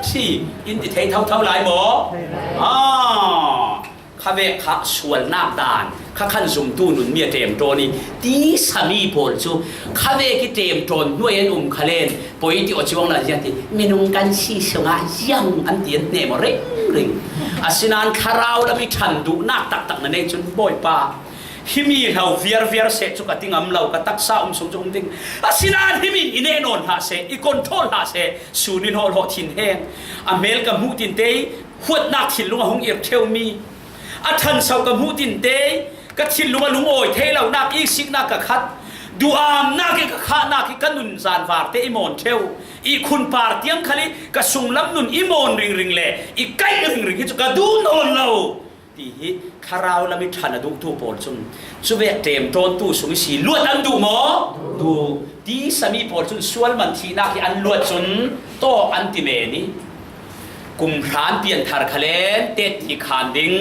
si, in ti thei thotho lai maw? Thei lai. Ah, kha vek kha sualnak dan kha khan zumtu nunmi a ṭemṭawn i, tisami pawl cu kha vek i ṭemṭawn hnuai an um khalen, poi ti aw cuang lo ziang ti, minung kan si sungah ziang an ti an hnem aw ringring. Asinain thlarau lam i ṭhan duhnak taktak na nei cun, Bawipa, himi hlo viarviar seh cu ka ti ngam lo, ka taksa um sung cu um ding. Asinain himi i neh nawn hlah seh, i control hlah seh, sun i hlawh hlawh thinheng. A hmel ka hmuh tinte i huatnak thinlung a hung ir ṭheumi, a ṭhanso ka hmuh tinte i ka thinlung a lungawi thei lonak, iksiknak ka khat, duhamnak i ka khahnak i ka nunzan varte i mawn ṭheu, i khunpar tiang khal i ka sunglam nun i mawn ringring le i kaih ringring hi cu ka duh nawn lo. Ti hi thlarau lam i ṭhan a duhtu pawl cun cuvek ṭemṭawntu sung i si luat an duh maw? Duh. Tisami pawl cun sual man thihnak hi an luat cun tawk an ti men i, kum hra an pianthar khalen tet ti khan ding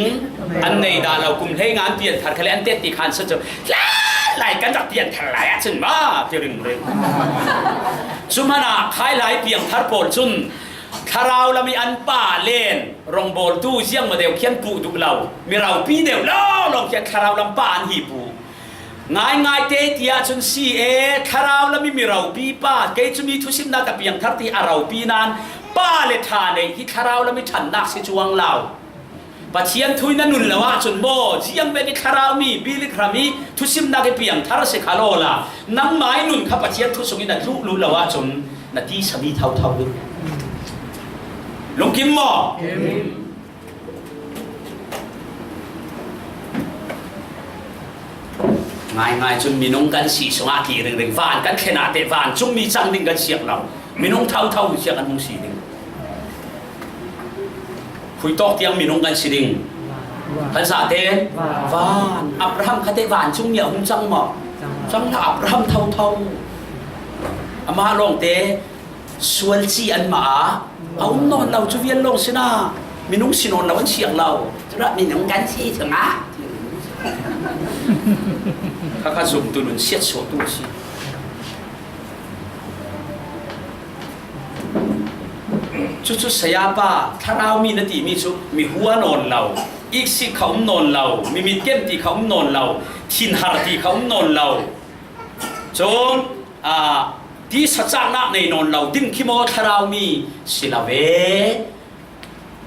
an nei dah lo, kum hleinga an pianthar khalen an tet ti khan sa cu hlan lai kan rak pianthar lai ahcun mah ti ringring. Cu hmanah khai lai piangthar pawl cun thlarau lam i an pa len, rawngbawltu ziangmaw deuh khi an puh duh lo, mi ropi deuh lawnglawng khi an thlarau lam pa an hi puh. Ngaingai te tiah cun si e, thlarau lam i mi ropi pa, kei cu mi thusimnak ka piangthar ti a ropi nain pa le ṭha neih hi thlarau lam i ṭhannak si cuang lo. Pathian thu in na nun lo ahcun maw, ziang vek i thlarau mi, bilik hram i thusimnak i piangthar a si kha lawla, nangmah i nun kha Pathian thu sung in na tluh lut lo ahcun na tisami thotho ding. Lungkim maw? Ngaingai cun minung kan si sungah ti ringring, van kan thlen ah teh vancungmi cang ding kan siak lo. Minung thotho siak kan hung si ding. Khui tawk tiang minung kan si ding. Kan zate van. Abraham kha teh vancungmi a hung cang maw? Cang hna, Abraham thotho. Amah lawngte sual ci anmah ah a um nawn lo, cu vial lawng sinah minung si nawn lo an siak lo. Culah minung kan si cungah kha kha zumtu nun siatsuahtu a si. Cucu sayapa, thlarau mi na timi cu mi hua nawn lo, iksik kha um nawn lo, mi mitkem ti kha um nawn lo, thinhar ti kha um nawn lo. Cun, aa, tisa caknak nei nawn lo ding khi maw thlarau mi si lo ve.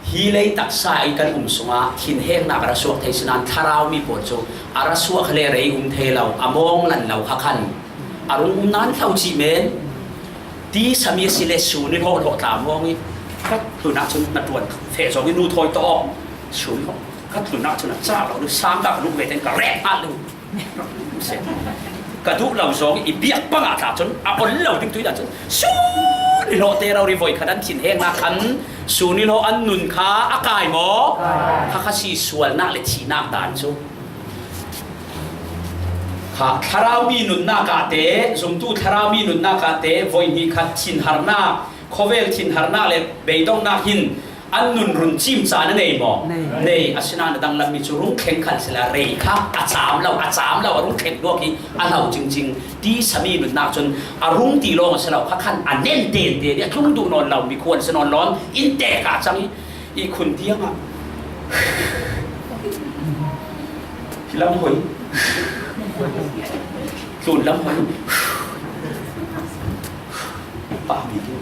Hi lei taksa i kan um sungah thinhengnak a ra suak thei sinain thlarau mi pawl cu a ra suak le rei um thei lo, a mawng lan lo kha khan a rung um nan hlo cih men. Tisa mi a si le sun i hlawh hlawh tla mawng i khat hlun ah cun na ṭuan feh zong i nu thawi tawh sun i hlawh khat hlun ah cun a cak lo, sang ka luh ve ten ka rek ngat lo. Ka duh lo zong i biak pangah tla cun a ol lo ding tui dah cun sun i hlawh te rori voi khat an thinhengnak khan sun i hlawh an nun kha a kai maw? Kha kha si sualnak le thihnak dan cu. Kha, thlarau mi nunnak ah te, zumtu thlarau mi nunnak ah te, voi hnih khat thinharnak, khawvel thinharnak le beidongnak hin an nun run cimca na nei maw? Nei. Nei, asinain a danglam mi cu rung thleng khal sila rei kha a cam lo, a cam lo, a rung thleng duak hi a hlau cingcing. Tisa mi nunnak cun a rung ti lawng a si lo, kha khan a nen tente nih a tlung duh nawn lo, mikhual si nawn lo, in te ka cang i, i khun tiang ah hi lam hoi. Tlun lam hoi. Pa mi tu.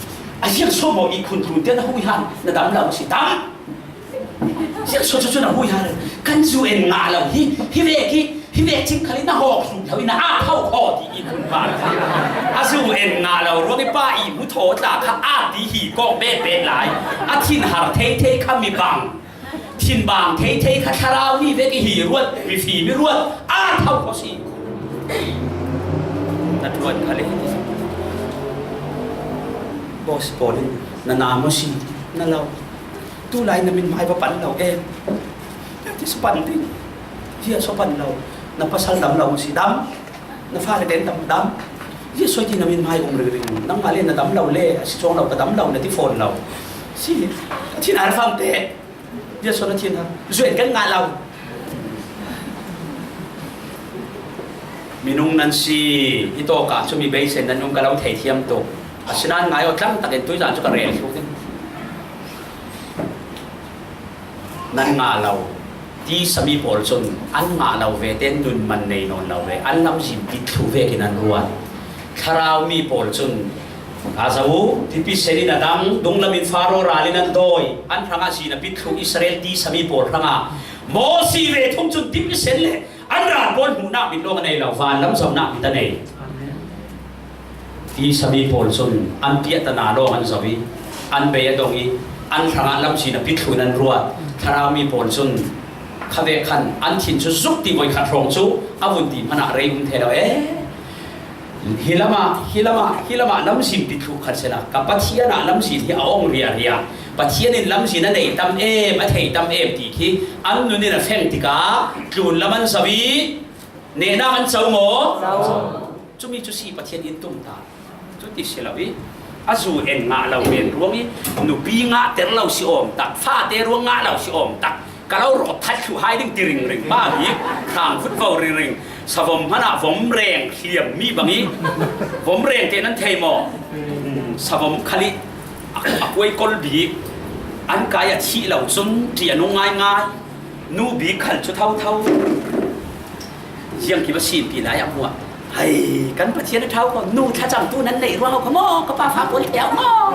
A ziak so maw i khun tlun tiang a hui han na dam lo si dam. Ziak so cu cun a hui han. Kan zu en ngah lo hi, hi vek hi, hi vek cing khal in na hawk hlum lo in na a thau khaw ti i khun pa. A zu en ngah lo ruang i pa i mu thaw tla kha a ti hi kawk bet bet lai. A thin har thei thei kha mi bang. Thinbang thei thei kha thlarau mi vek i hi ruat, mi fim i ruat, a thau kho si. Na ṭuan kha le. Boss pawl in, na na maw si, na lo. Tu lai na min hmai va pan lo em. Ti si pan ding. Zia so pan lo. Na pasal dam lo si dam. Na fa le den dam dam. Zia so ti na min hmai um ring ring. Nangmah le na dam lo le, a si cuang lo, ka dam lo, na ti phone lo. Si, a thin ar fam te. Bia sual a thin ha. Zuan kan ngah lo. Minung nan si, hi tawk ah cumi beisen nan um ka lo thei thiam tuk. Asinain ngai aw, tlang takin tuizan cu ka rel thlu ding. Nan ngah lo. Tisa mi pawl cun an ngah lo ve tein nun man nei nawn lo ve. An lamzin pit thlu vekin an ruat. Thlarau mi pawl cun, ka zo, tipi sen in a dang, dunglam in Faro ral in an dawi, an hrangah zin a pit thlu Israel tisa mi pawl hrangah, Mawsi ve thum cun tipi sen le an ral pawl hmuhnak mit lawng a nei lo, van lam zohnak mit a nei. Tisa mi pawl cun an piahtana lawng an zoh i, an bei a dong i, an hrangah lamzin a pit thlu in an ruat. Thlarau mi pawl cun khavek khan an thin cu zuk ti voi khat hrawng cu a vun ti hmanah rei um thei lo e. Hi lamah, hi lamah, hi lamah lamzin pit thlu khat sehla, ka Pathian ah lamzin hi a ong riaria. Pathian in lamzin a nei tam em, a thei tam em ti khi an nun in a feng tikah tlun lam an zoh i nehnak an co maw? Co. Cumi cu si Pathian in tum ta. Cuti si lo i a zu en ngah lo men ruang i nupi ngahter lo si awm tak, fate ruang ngah lo si awm tak. Ka lo rawt that thluh hai ding ti ringring. Pa bik, thlang vutvo ringring. Savom hmanah vom reng hliam mi bang i vom reng te nan thei maw? Savom khal i a, a kuai kol bik. An kai a thih lo cun ṭih a nung ngaingai. Nu bik khal cu thotho. Ziang kip a sinpi lai a hmuah. Hei, kan Pathian a ṭha ko, nu thlacamtu nan neih ruang ko maw, ka pa fa pawl ṭheu maw?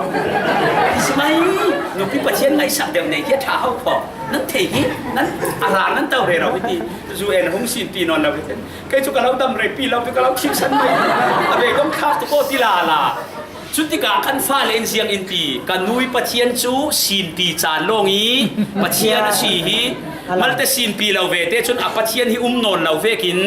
Ti si mai, nupi Pathian ngaihsak deuh nei hi a ṭha ho ko. Nan thei hi, nan a ral nan to rero hi ti. Zu en hung sinpi nawn lo hi. Kei cu ka lo dam reipi lo, ka lo thimsan mai. A bei dong khak tu ko ti lala. Cutikah kan fale in ziang in ti, ka nui Pathian cu sinpi caan lawng i Pathian a si hi, malte sinpi lo ve te cun a Pathian hi um nawn lo vekin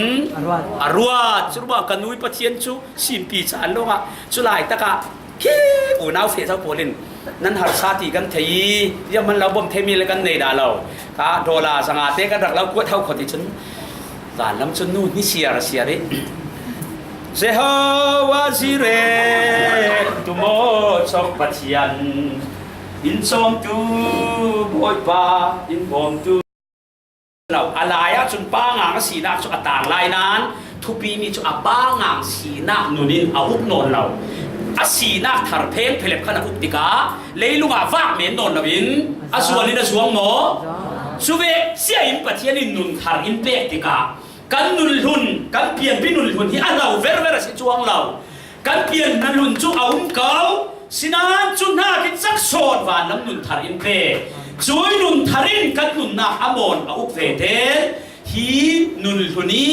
a ruat. Curuangah ka nui Pathian cu sinpi caan lawngah cu laitakah hi unau feh zo pawl in nan harsa ti kan thei i, ziah man lo bawm theimi le kan nei dah lo. Ka dollar zanga te kan rak lo kuat ho kho ti cun, zanlam cun nu ni siar a siar i, Jehovah Jireh, tumaw cawk Pathian, in cawmtu Bawipa, in bawmtu lo. A lai ahcun pangang a sinak cu a tang lai nain thupi mi cu a pangang sinak nun in a uk nawn lo. A sinak thar pheng phelep khan a uk tikah leilung ah vak men nawn loin a zual in a zuang maw? Cu ve sia in Pathian in nun thar in pek tikah kan nun hlun, kan pianpi nun hlun hi a hlo verver a si cuang lo. Kan pian na hlun cu a um ko, sinain cu hnak in cak sawn vanlam nun thar in pe. Cui nun thar in kan nunnak a mawn a uk ve te. Hi nun hlun i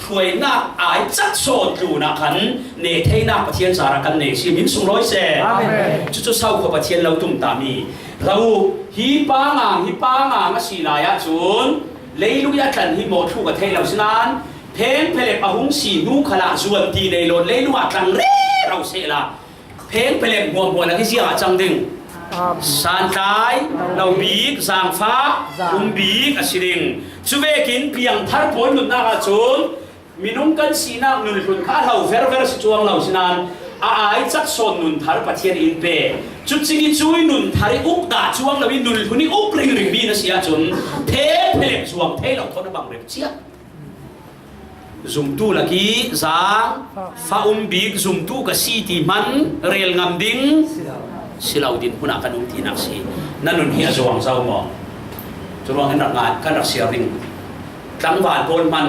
hruainak ai cak sawn tlunah khan ne theinak Pathian zarah kan nei si min sunglawi seh. Amen. Cucu so kho Pathian lo tum ta mi. Ro, hi pangang, hi pangang a si lai ahcun leilung i a tlan hi maw thlu ka theih lo sinain pheng phelep a hung si hnu khalah zuan ti nei lo leilung ah tlang rero sehla pheng phelep hmuahhmuah lak hi ziah a cang ding. Santlai, lo bik, zangfah, um bik a si ding. Cuvekin piangthar pawl nunnak ahcun Minung kan sinak nun hlun kha a hlo verver si cuang lo sinain a ai cak sawn nun thar Pathian in pe. Cucing i cui nun thar i uk dah cuang lo i nun hlun i uk ringring mi na si ahcun the phelep zuang thei lo thawn a bang rep cia. Zumtu lak i zaang fa um bik zumtu ka si ti hman rel ngam ding si lo din hmun ah kan um tinak si. Na nun hi a zuang zo maw? Curuang in rak ngai, kan rak siar ding. Tlangval pawl hman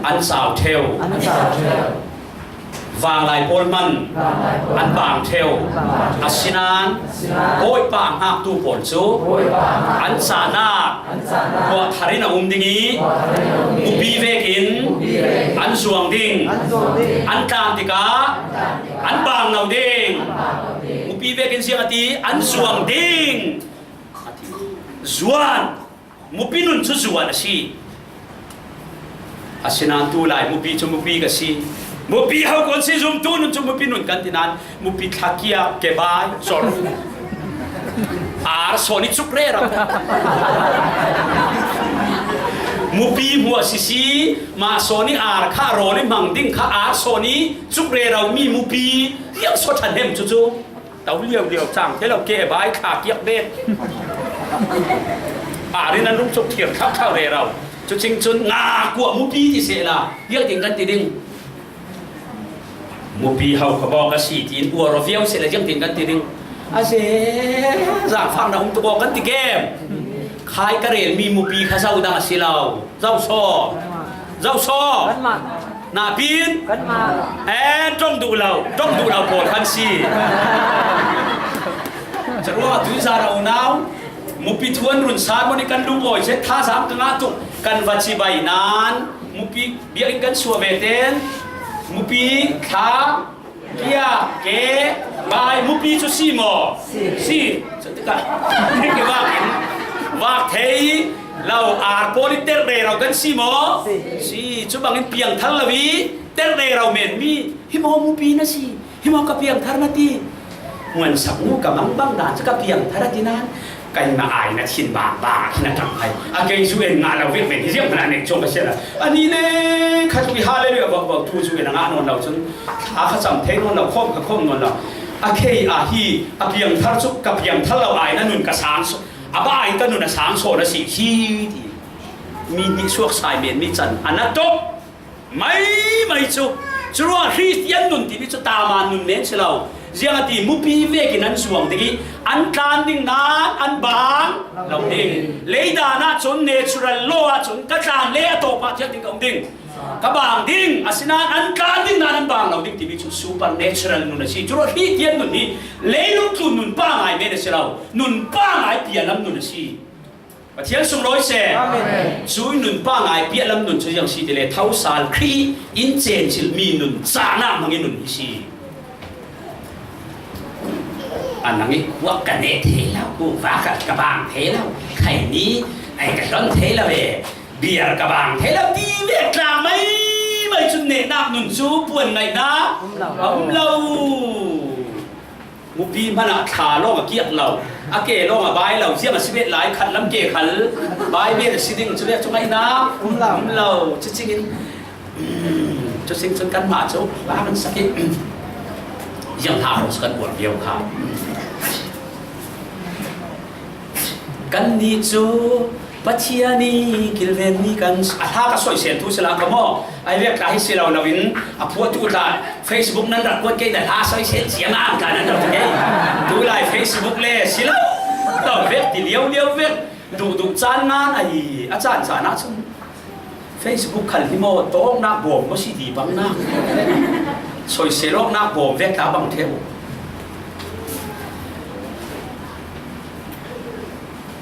an sau ṭheu. Vanglai pawl hman an bang ṭheu. Asinain Bawipa a hngaktu pawl cu an cahnak tuah thar in a um ding i mupi vekin an zuang ding. An tlan tikah an bang lo ding. Mupi vekin ziang a ti, an zuang ding a ti. Zuan. Mupi nun cu zuan a si. Asinain tu lai mupi cu mupi ka si. Mupi ho kan si, zumtu nun cu mupi nun kan ti nain mupi thlakiak, kebai, zor. Ar sawn i cuk rero. Mupi hmuh a si si, mah sawn i ar kha rawl i hmang ding kha ar sawn i cuk rero mi mupi riang saw ṭhan hem cucu. To liau liau cang te lo, kebai thlakiak bet. Ar in an rung cuk thiam thak thak rero. Cucing cun nga kuah mupi ti sehla, ziangtin kan ti ding? Mupi ho kha bawk a si tiin uar aw viau sehla, ziangtin kan ti ding? A ze, zaangfak na um tuk aw kan ti kem? Khai ka relmi mupi kha zo dang a si lo. Zo saw. Zo saw. Napin? Kanmah. Eh, ṭong duh lo, ṭong duh lo pawl khan si. Caruah tuizan a unau, mupi thu an run sermon i kan lungawi zet thazaang ka ngah tuk, kan va cibai nain, mupi biakinn kan suah ve ten, mupi thla, kia, ke, bai, mupi cu si maw? Si. Si. Cutikah, vak in, vak thei lo, ar pawl i terh rero kan si maw? Si. Si. Cu bangin piangthar lo i terh rero men mi, hi maw mupi na si? Hi maw ka piangthar na ti? Hmuansak nu ka mang bang dan cu ka piangthar a ti nain, kanmah ai na thin bang bang khi na ṭang hai. A kei cu en ngah lo vek men hi zianghman ah nek cuang ka si lo. Ani ne kha cu i hallelujah bak bak thu cu en a ngah nawn lo cun, a kha cam thei nawn lo, khawm kha khawm nawn lo. A kei a hi a piangthar cu ka piangthar lo ai na nun ka sang sawn, a ba ai ka nun a sang sawn a si khi ti. Mi hnih suak sai men mi can a na ṭawk. Mai, mai cu. Curuang Khristian nun timi cu tama nun men si lo. Ziangati mupi vekin an zuang ding i an tlan ding nain an bang lo ding. Leidan ah cun natural law ah cun ka tlan le a tawpah thiak ding ka um ding. Ka bang ding, asinain an tlan ding nain an bang lo ding timi cu supernatural nun a si. Curuang Khristian nun hi leilung tlun nun pangai men a si lo. Nun pangai pialam nun a si. Pathian sunglawi seh. Amen. Cui nun pangai piahlam nun cu ziang si ti le, thosal Khrih in cencil mi nun, cahnak hmang i nun hi si. A nang i kuak ka neh thei lo, kuva ka, ka bang thei lo, khaini ai ka hlon thei lo ve, biar ka bang thei lo ti vek tla mai mai cun nehnak nun cu puan ngaihnak a um lo. Mupi hmanah thla lawng a kiak lo, a ke lawng a bai lo, ziang a si bet lai khat lam ke khal bai bet a si ding cu le cu ngaihnak um lo. Um lo. Cucing in, um, cucing cun kanmah cu la kan sak i, um, ziang hna hrawng cu kan uar viau kha. Kannih cu Pathian i kilvenmi kan a hla ka soisel thu si la ka maw? Ai vek tla hi si lo lo in a phuahtu tla Facebook nan rak kuat kei na hla soisel ciang a tla nan rak kei. Tu lai Facebook le si lo lo vek ti lio lio vek. Duh duh caan ngan a hi a caan caan ah cun Facebook khal hi maw, tawknak bawm maw si ti bang nak. Soisel awknak bawm vek tla bang theu.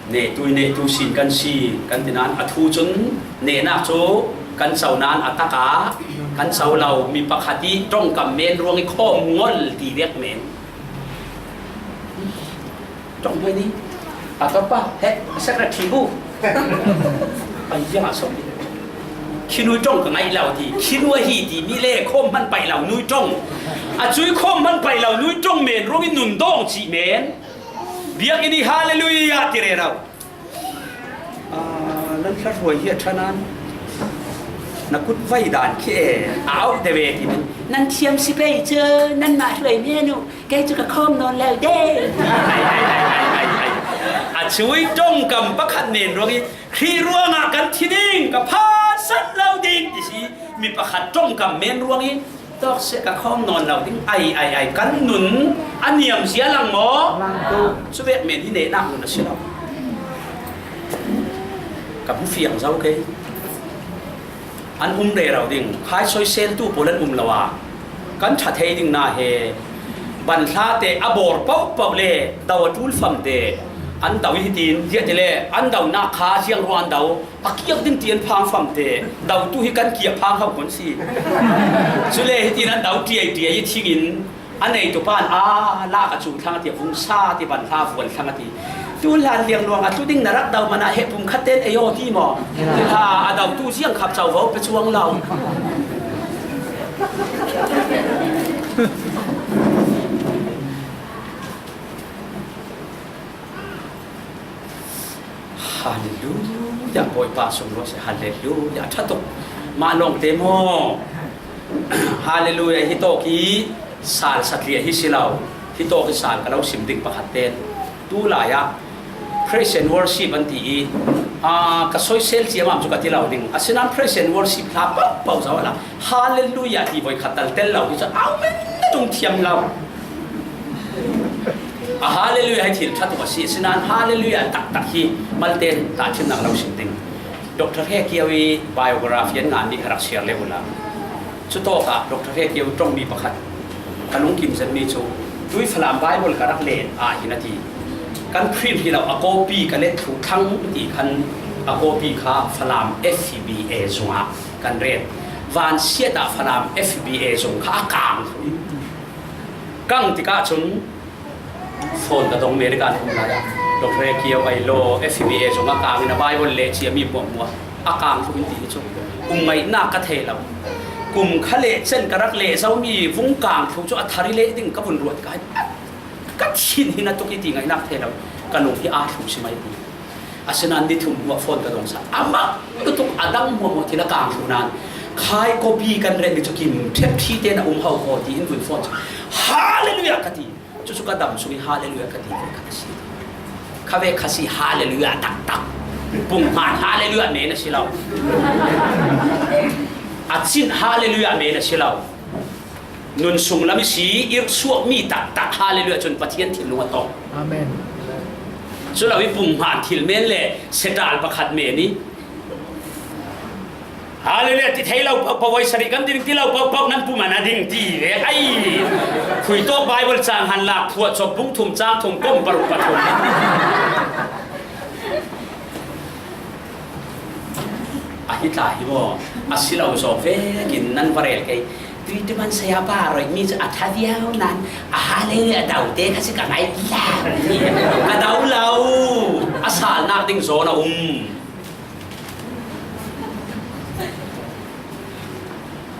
Nehtu i nehtu sin kan si, kan ti nain a thu cun nehnak cu kan co nain a tak ah kan co lo, mi pakhat i ṭongkam men ruang i khawm ngol ti vek men. Ṭong hmai ni a ka pa he a secretary bu a ya so khinui ṭong ka ngaih lo ti, khinui hi ti mi le khawm hman paih lo nui ṭong, a cui khawm hman paih lo nui ṭong men ruang i nun dawng cih men. Biakinn i hallelujah ti rero. Ah, nan hlat huai hi a ṭha nan. Na kut vai dan khi e, a au de ve ti. Nan thiam si pei chu, nanmah hluai men uh, kei chu ka khawm nawn lo de. A chui ṭongkam pakhat men ruangin, Khrih ruangah kan thi ding, ka phatsat lo ding ti si, mi pakhat ṭongkam men ruangin, tawk se ka khawm nawn lo ding, ai, ai, ai, kan nun a niam zia lang maw? Lang tu. Chu vek men hi nehnak nun a si lo. Ka hmu fiang zo kei. An um rero ding, khai soiseltu pawl an um lo a, kan ṭha thei ding na he, banhla te a bawr pohpoh le, do a ṭul fam te, an do i hitin, ziah ti le, an do nak kha ziang ruang an do, a kiak ding ti an phang fam te, do tu hi kan kiak phang hau kon si. Cu le hitin an do ṭiai ṭiai i thingin, a neitu pan a lak a cu thlang a ti, a vung sa ti, banhla vual thlang a ti. Tu hlan liang luang a tlu ding na rak do man ah he pum khat ten ei aw ti maw? Tu hla a do tu ziang khap cauvo pe cuang lo. Hallelujah, Bawipa sung lo si, hallelujah, ṭha tuk. Mah lawngte maw? Hallelujah, hi tawk hi sal satliah hi si lo. Hi tawk hi sal ka lo sim ding pakhat ten. Tu lai ah praise and worship an ti i, aa, ka soisel ciamam cu ka ti lo ding. Asinain praise and worship hla pohpoh zo a la, hallelujah ti voi khat tal tel lo hi cu au men na tung thiam lo. A hallelujah hi thil ṭha tuk a si, asinain hallelujah taktak hi malte tahṭhimnak lo sim ding. Doctor He Kio i biography an nganmi kha rak siar le uhla. Cutawkah Doctor He Kio ṭongmi pakhat ka lungkim zetmi cu, tui Falam Bible ka rak len ah hin a ti. Kan print hi lo, a copy ka let thluh thlang ti khan a copy kha Falam F B A zungah kan ret. Vansiat ah Falam F B A zung kha a kang thluh. Kang tikah cun, phone ka dong, America an um lai ah, Doctor He Kio ai law, F B A zung a kang in a Bible le ciami hmuahhmuah a kang thluh in ti hi cu um ngaihnak ka thei lo. Kum kha le cen ka rak leh zomi vung kang thluh cu a thar i leh ding ka vun ruat ka, ka thin hi na tuk i ti ngaihnak thei lo. Ka nung hi aa thluh si mai ti. Asinain ni thum hmuah phone ka dong sa. A mak lutuk a dang hmuahhmuah thil a kang thluh nan khai copy kan ret mi cu kim ṭhep ṭhi tein a um ho kho tiin vun phone cu, Hallelujah! Ka ti. Cucu ka dam sung i Hallelujah ka ti ve kha ka si. Kha ve kha si Hallelujah taktak. Pung hman Hallelujah men a si lo. A cin Hallelujah men a si lo. Nun sung lam i si, irh suakmi taktak Hallelujah cun Pathian thinlung a tong. Amen. Cu lo i pung hman thil men le setal pakhat men i Hallelujah ti thei lo pohpoh, voi sarih kan ding ti lo pohpoh, nan pum a na ding ti ve. Ai, khui tawk Bible cang han lak phuah cawp bung thum cang thum kom paruk pathum. A hi tla hi maw? A si lo zawk vekin nan va rel kei. Tui timan saya pa roih mi cu a ṭha viau nan a Hallelujah a do te kha si ka ngaih lai. A do lo. A salnak ding zawn a um.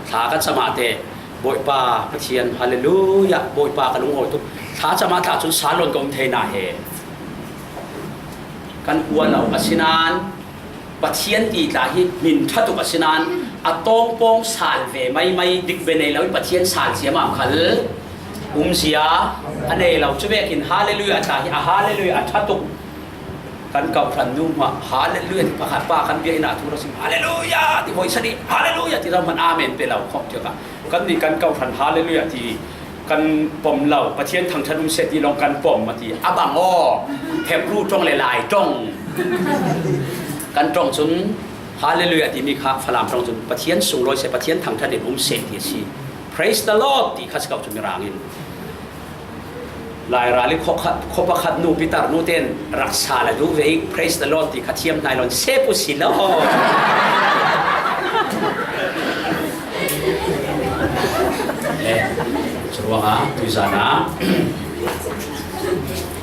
Thla ka cam ah te, Bawipa Pathian, Hallelujah, Bawipa ka lungawi tuk. Thla cam ah tla cun salon ka um thei na he. Kan hua lo asinain Pathian ti tla hi hmin ṭha tuk asinain a tawngpawng sal ve maimai dik ve nei lo in Pathian sal ciamam khal umzia a nei lo. Cu vekin Hallelujah tla hi a Hallelujah a ṭha tuk. Kan kawhhran nu hmah Hallelujah ti pakhat pa kan biakinn ah thu ra sim, Hallelujah ti voi sarih, Hallelujah ti zohman amen pe lo khawh tiah kan nih kan kawhhran Hallelujah ti kan pom lo, Pathian thangṭhat um seh ti lawng kan pom a ti. A bang aw, Hebru ṭong le Lai ṭong. Kan ṭong cun Hallelujah timi kha Falam ṭong cun Pathian sunglawi seh, Pathian thangṭhat in um seh ti a si. Praise the Lord ti kha si ko cu Mirang in. Lairal i khuapakhat, khuapakhat nu Peter nu ten rak sal a duh ve i Praise the Lord ti kha thiam hnai lo in sep uh si lo. Eh, curuangah tuizan ah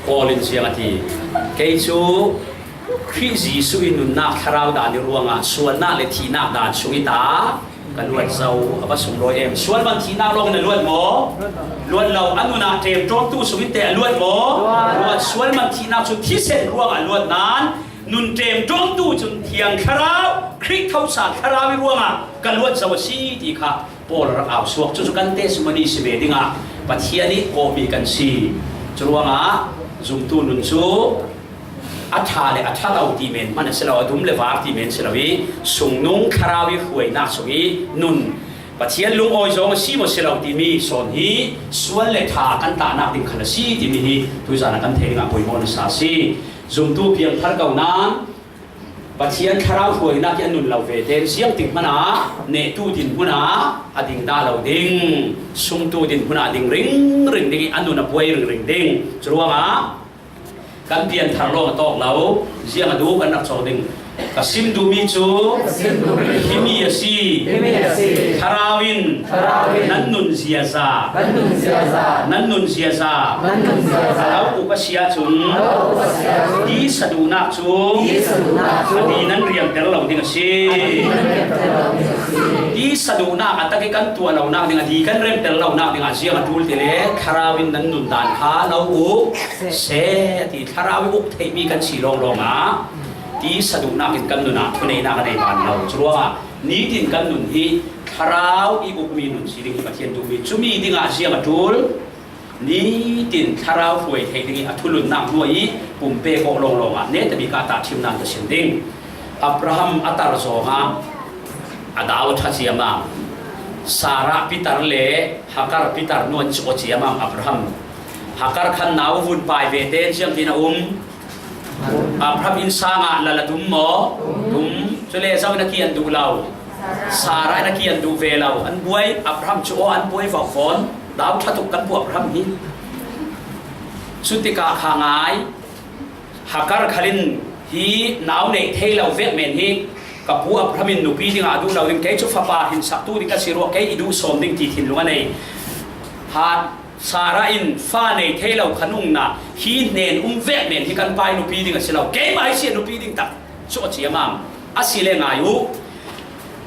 Paul in ziang a ti, kei cu Khrih Jesuh i nunnak thlarau dan i ruangah sualnak le thihnak dan sung i ta ka luat zo, a va sunglawi em? Sual man thihnak lawng in a luat maw? Luat lo. A nun ah ṭemṭawntu sung in teh a luat maw? Luat. Sual man thihnak cu thisen ruangah a luat nain nun ṭemṭawntu cun Thiang Thlarau, Khrih thosal thlarau i ruangah ka luat zo a si ti kha Paul a rak au suak. Cucu kan testimony si ve dingah Pathian ih kawhmi kan si. Curuangah zumtu nun cu a ṭha le a ṭha lo ti men hman a si lo, a dum le var ti men si lo ih, sungnung thlarau ih hruainak sung ih nun Pathian lungawi zong a si maw si lo timi sawn hi sual le ṭha kan tahnak ding khal a si timi hi tuizan ah kan thei dingah poimawh nasa a si. Zumtu piangthar ko nain Pathian thlarau hruainak ih a nun lo ve tein ziangtik hmanah nehtu dinhmun ah a ding dah lo ding, sungtu dinhmun ah a ding ringring ding ih a nun a buai ringring ding. Curuangah kan pianthar lawng a tawk lo, ziang a duh kan rak cawk ding. Ka sim duhmi cu himi a si. Thlarau in nan nun ziaza, nan nun ziaza a lo uk a si ahcun tisa duhnak cu a di nan riamter lo ding a si. Tisa duhnak a tak ih kan tuah lonak ding, a di kan remter lonak dingah ziang a ṭul ti le thlarau in nan nundan kha lo uk seh a ti. Thlarau ih uk theihmi kan si lawnglawng ah tisa duhnak in kan nun ah thuneihnak a nei ban lo. Curuangah nitin kan nun hi thlarau ih ukmi nun si ding hi Pathian duhmi. Cumi dingah ziang a ṭul? Nitin thlarau hruai theih ding ih a thulunnak hnuai ih pumpek awk lawnglawng ah netabik ah tahṭhimnak ka sim ding. Abraham a tar zawng ah a dau a ṭha ciamam. Sarah pitar le Hagar pitar nuan cu a ciamam Abraham. Hagar khan nau vun pai ve tein ziangtin a um. Abraham innsang ah lal a tum maw? Tum. Cule zo in a kian duh lo. Sarah in a kian duh ve lo. An buai, Abraham cu aw an buai vok fawn. Dau ṭha tuk kan pu Abraham hi. Cutikah kha ngai. Hagar khal in hi nau neih thei lo vek men hi ka pu Abraham in nupi dingah a duh lo ding, kei cu fapa hinsaktu ding ka si ruah, kei i duh sawm ding ti thinlung a nei. Hat Sarah in fa nei thei lo kha nungna hi hnen um vek men hi kan pai nupi ding a si lo. Keimah hi si a nupi ding tak cu a ciamam. A si le ngai uh.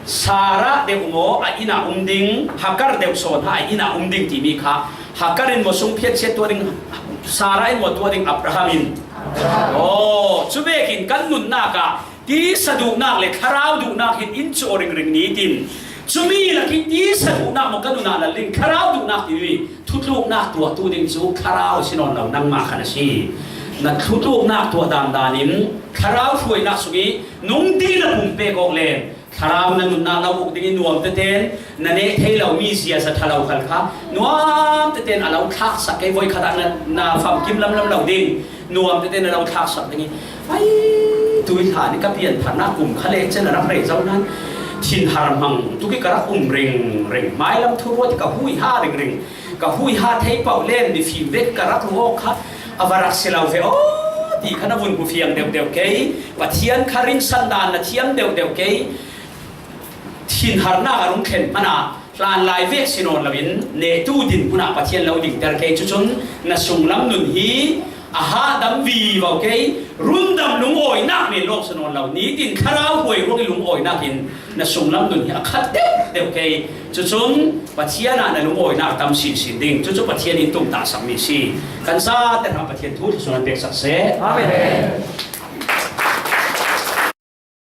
Sarah deuh maw a inn ah um ding, Hagar deuh sawn ha a inn ah um ding timi kha Hagar in maw sung phiatchiat tuah ding, Sarah in maw tuah ding, Abraham in. Aw, cu vekin kan nunnak ah tisa duhnak le thlarau duhnak hin in cu ringring nitin cumi lakin tisa duhnak maw kan nun ah lal ding, thlarau duhnak timi thutluknak tuahtu ding cu thlarau a si nawn lo, nangmah khan a si. Na thutluknak tuah dandan in thlarau hruainak sung ih nung ding na pumpek awk le thlarau na nunnak lo uk ding ih nuam teten na neh thei lomi ziaza ṭha lo khal kha nuam teten a lo thlaksak kei, voikhat ah na, na famkim lamlam lo ding, nuam teten a lo thlaksak ding ih, ai, tui hlan ih ka piantharnak kum kha le cen a rak rei zo nan thinhar hmang tuk ih ka rak um ringring, hmailam thuruat ih ka huiha ringring. Ka huiha thei paoh le mifim vek ka rak ruh awk kha a va rak si lo ve aw ti kha na vun hmufiang deuhdeuh kei. Pathian kha rinsan dan na thiam deuhdeuh kei. Thinharnak a rung thlen hmanah hlanlai vek si nawn loin nehtu dinhmun ah Pathian lo dingter kei. Cucun na sunglam nun hi a hahdam vivo kei. Rundam lungawinak men lawng si nawn lo, nitin thlarau hruai ruang ih lungawinak in na sunglam nun hi a khat deuhdeuh kei. Cucun Pathian ah na lungawinak tam sinsin ding. Cucu Pathian in tumtahsakmi si. Kan zate hrang Pathian thu thlusun an peksak seh. Amen.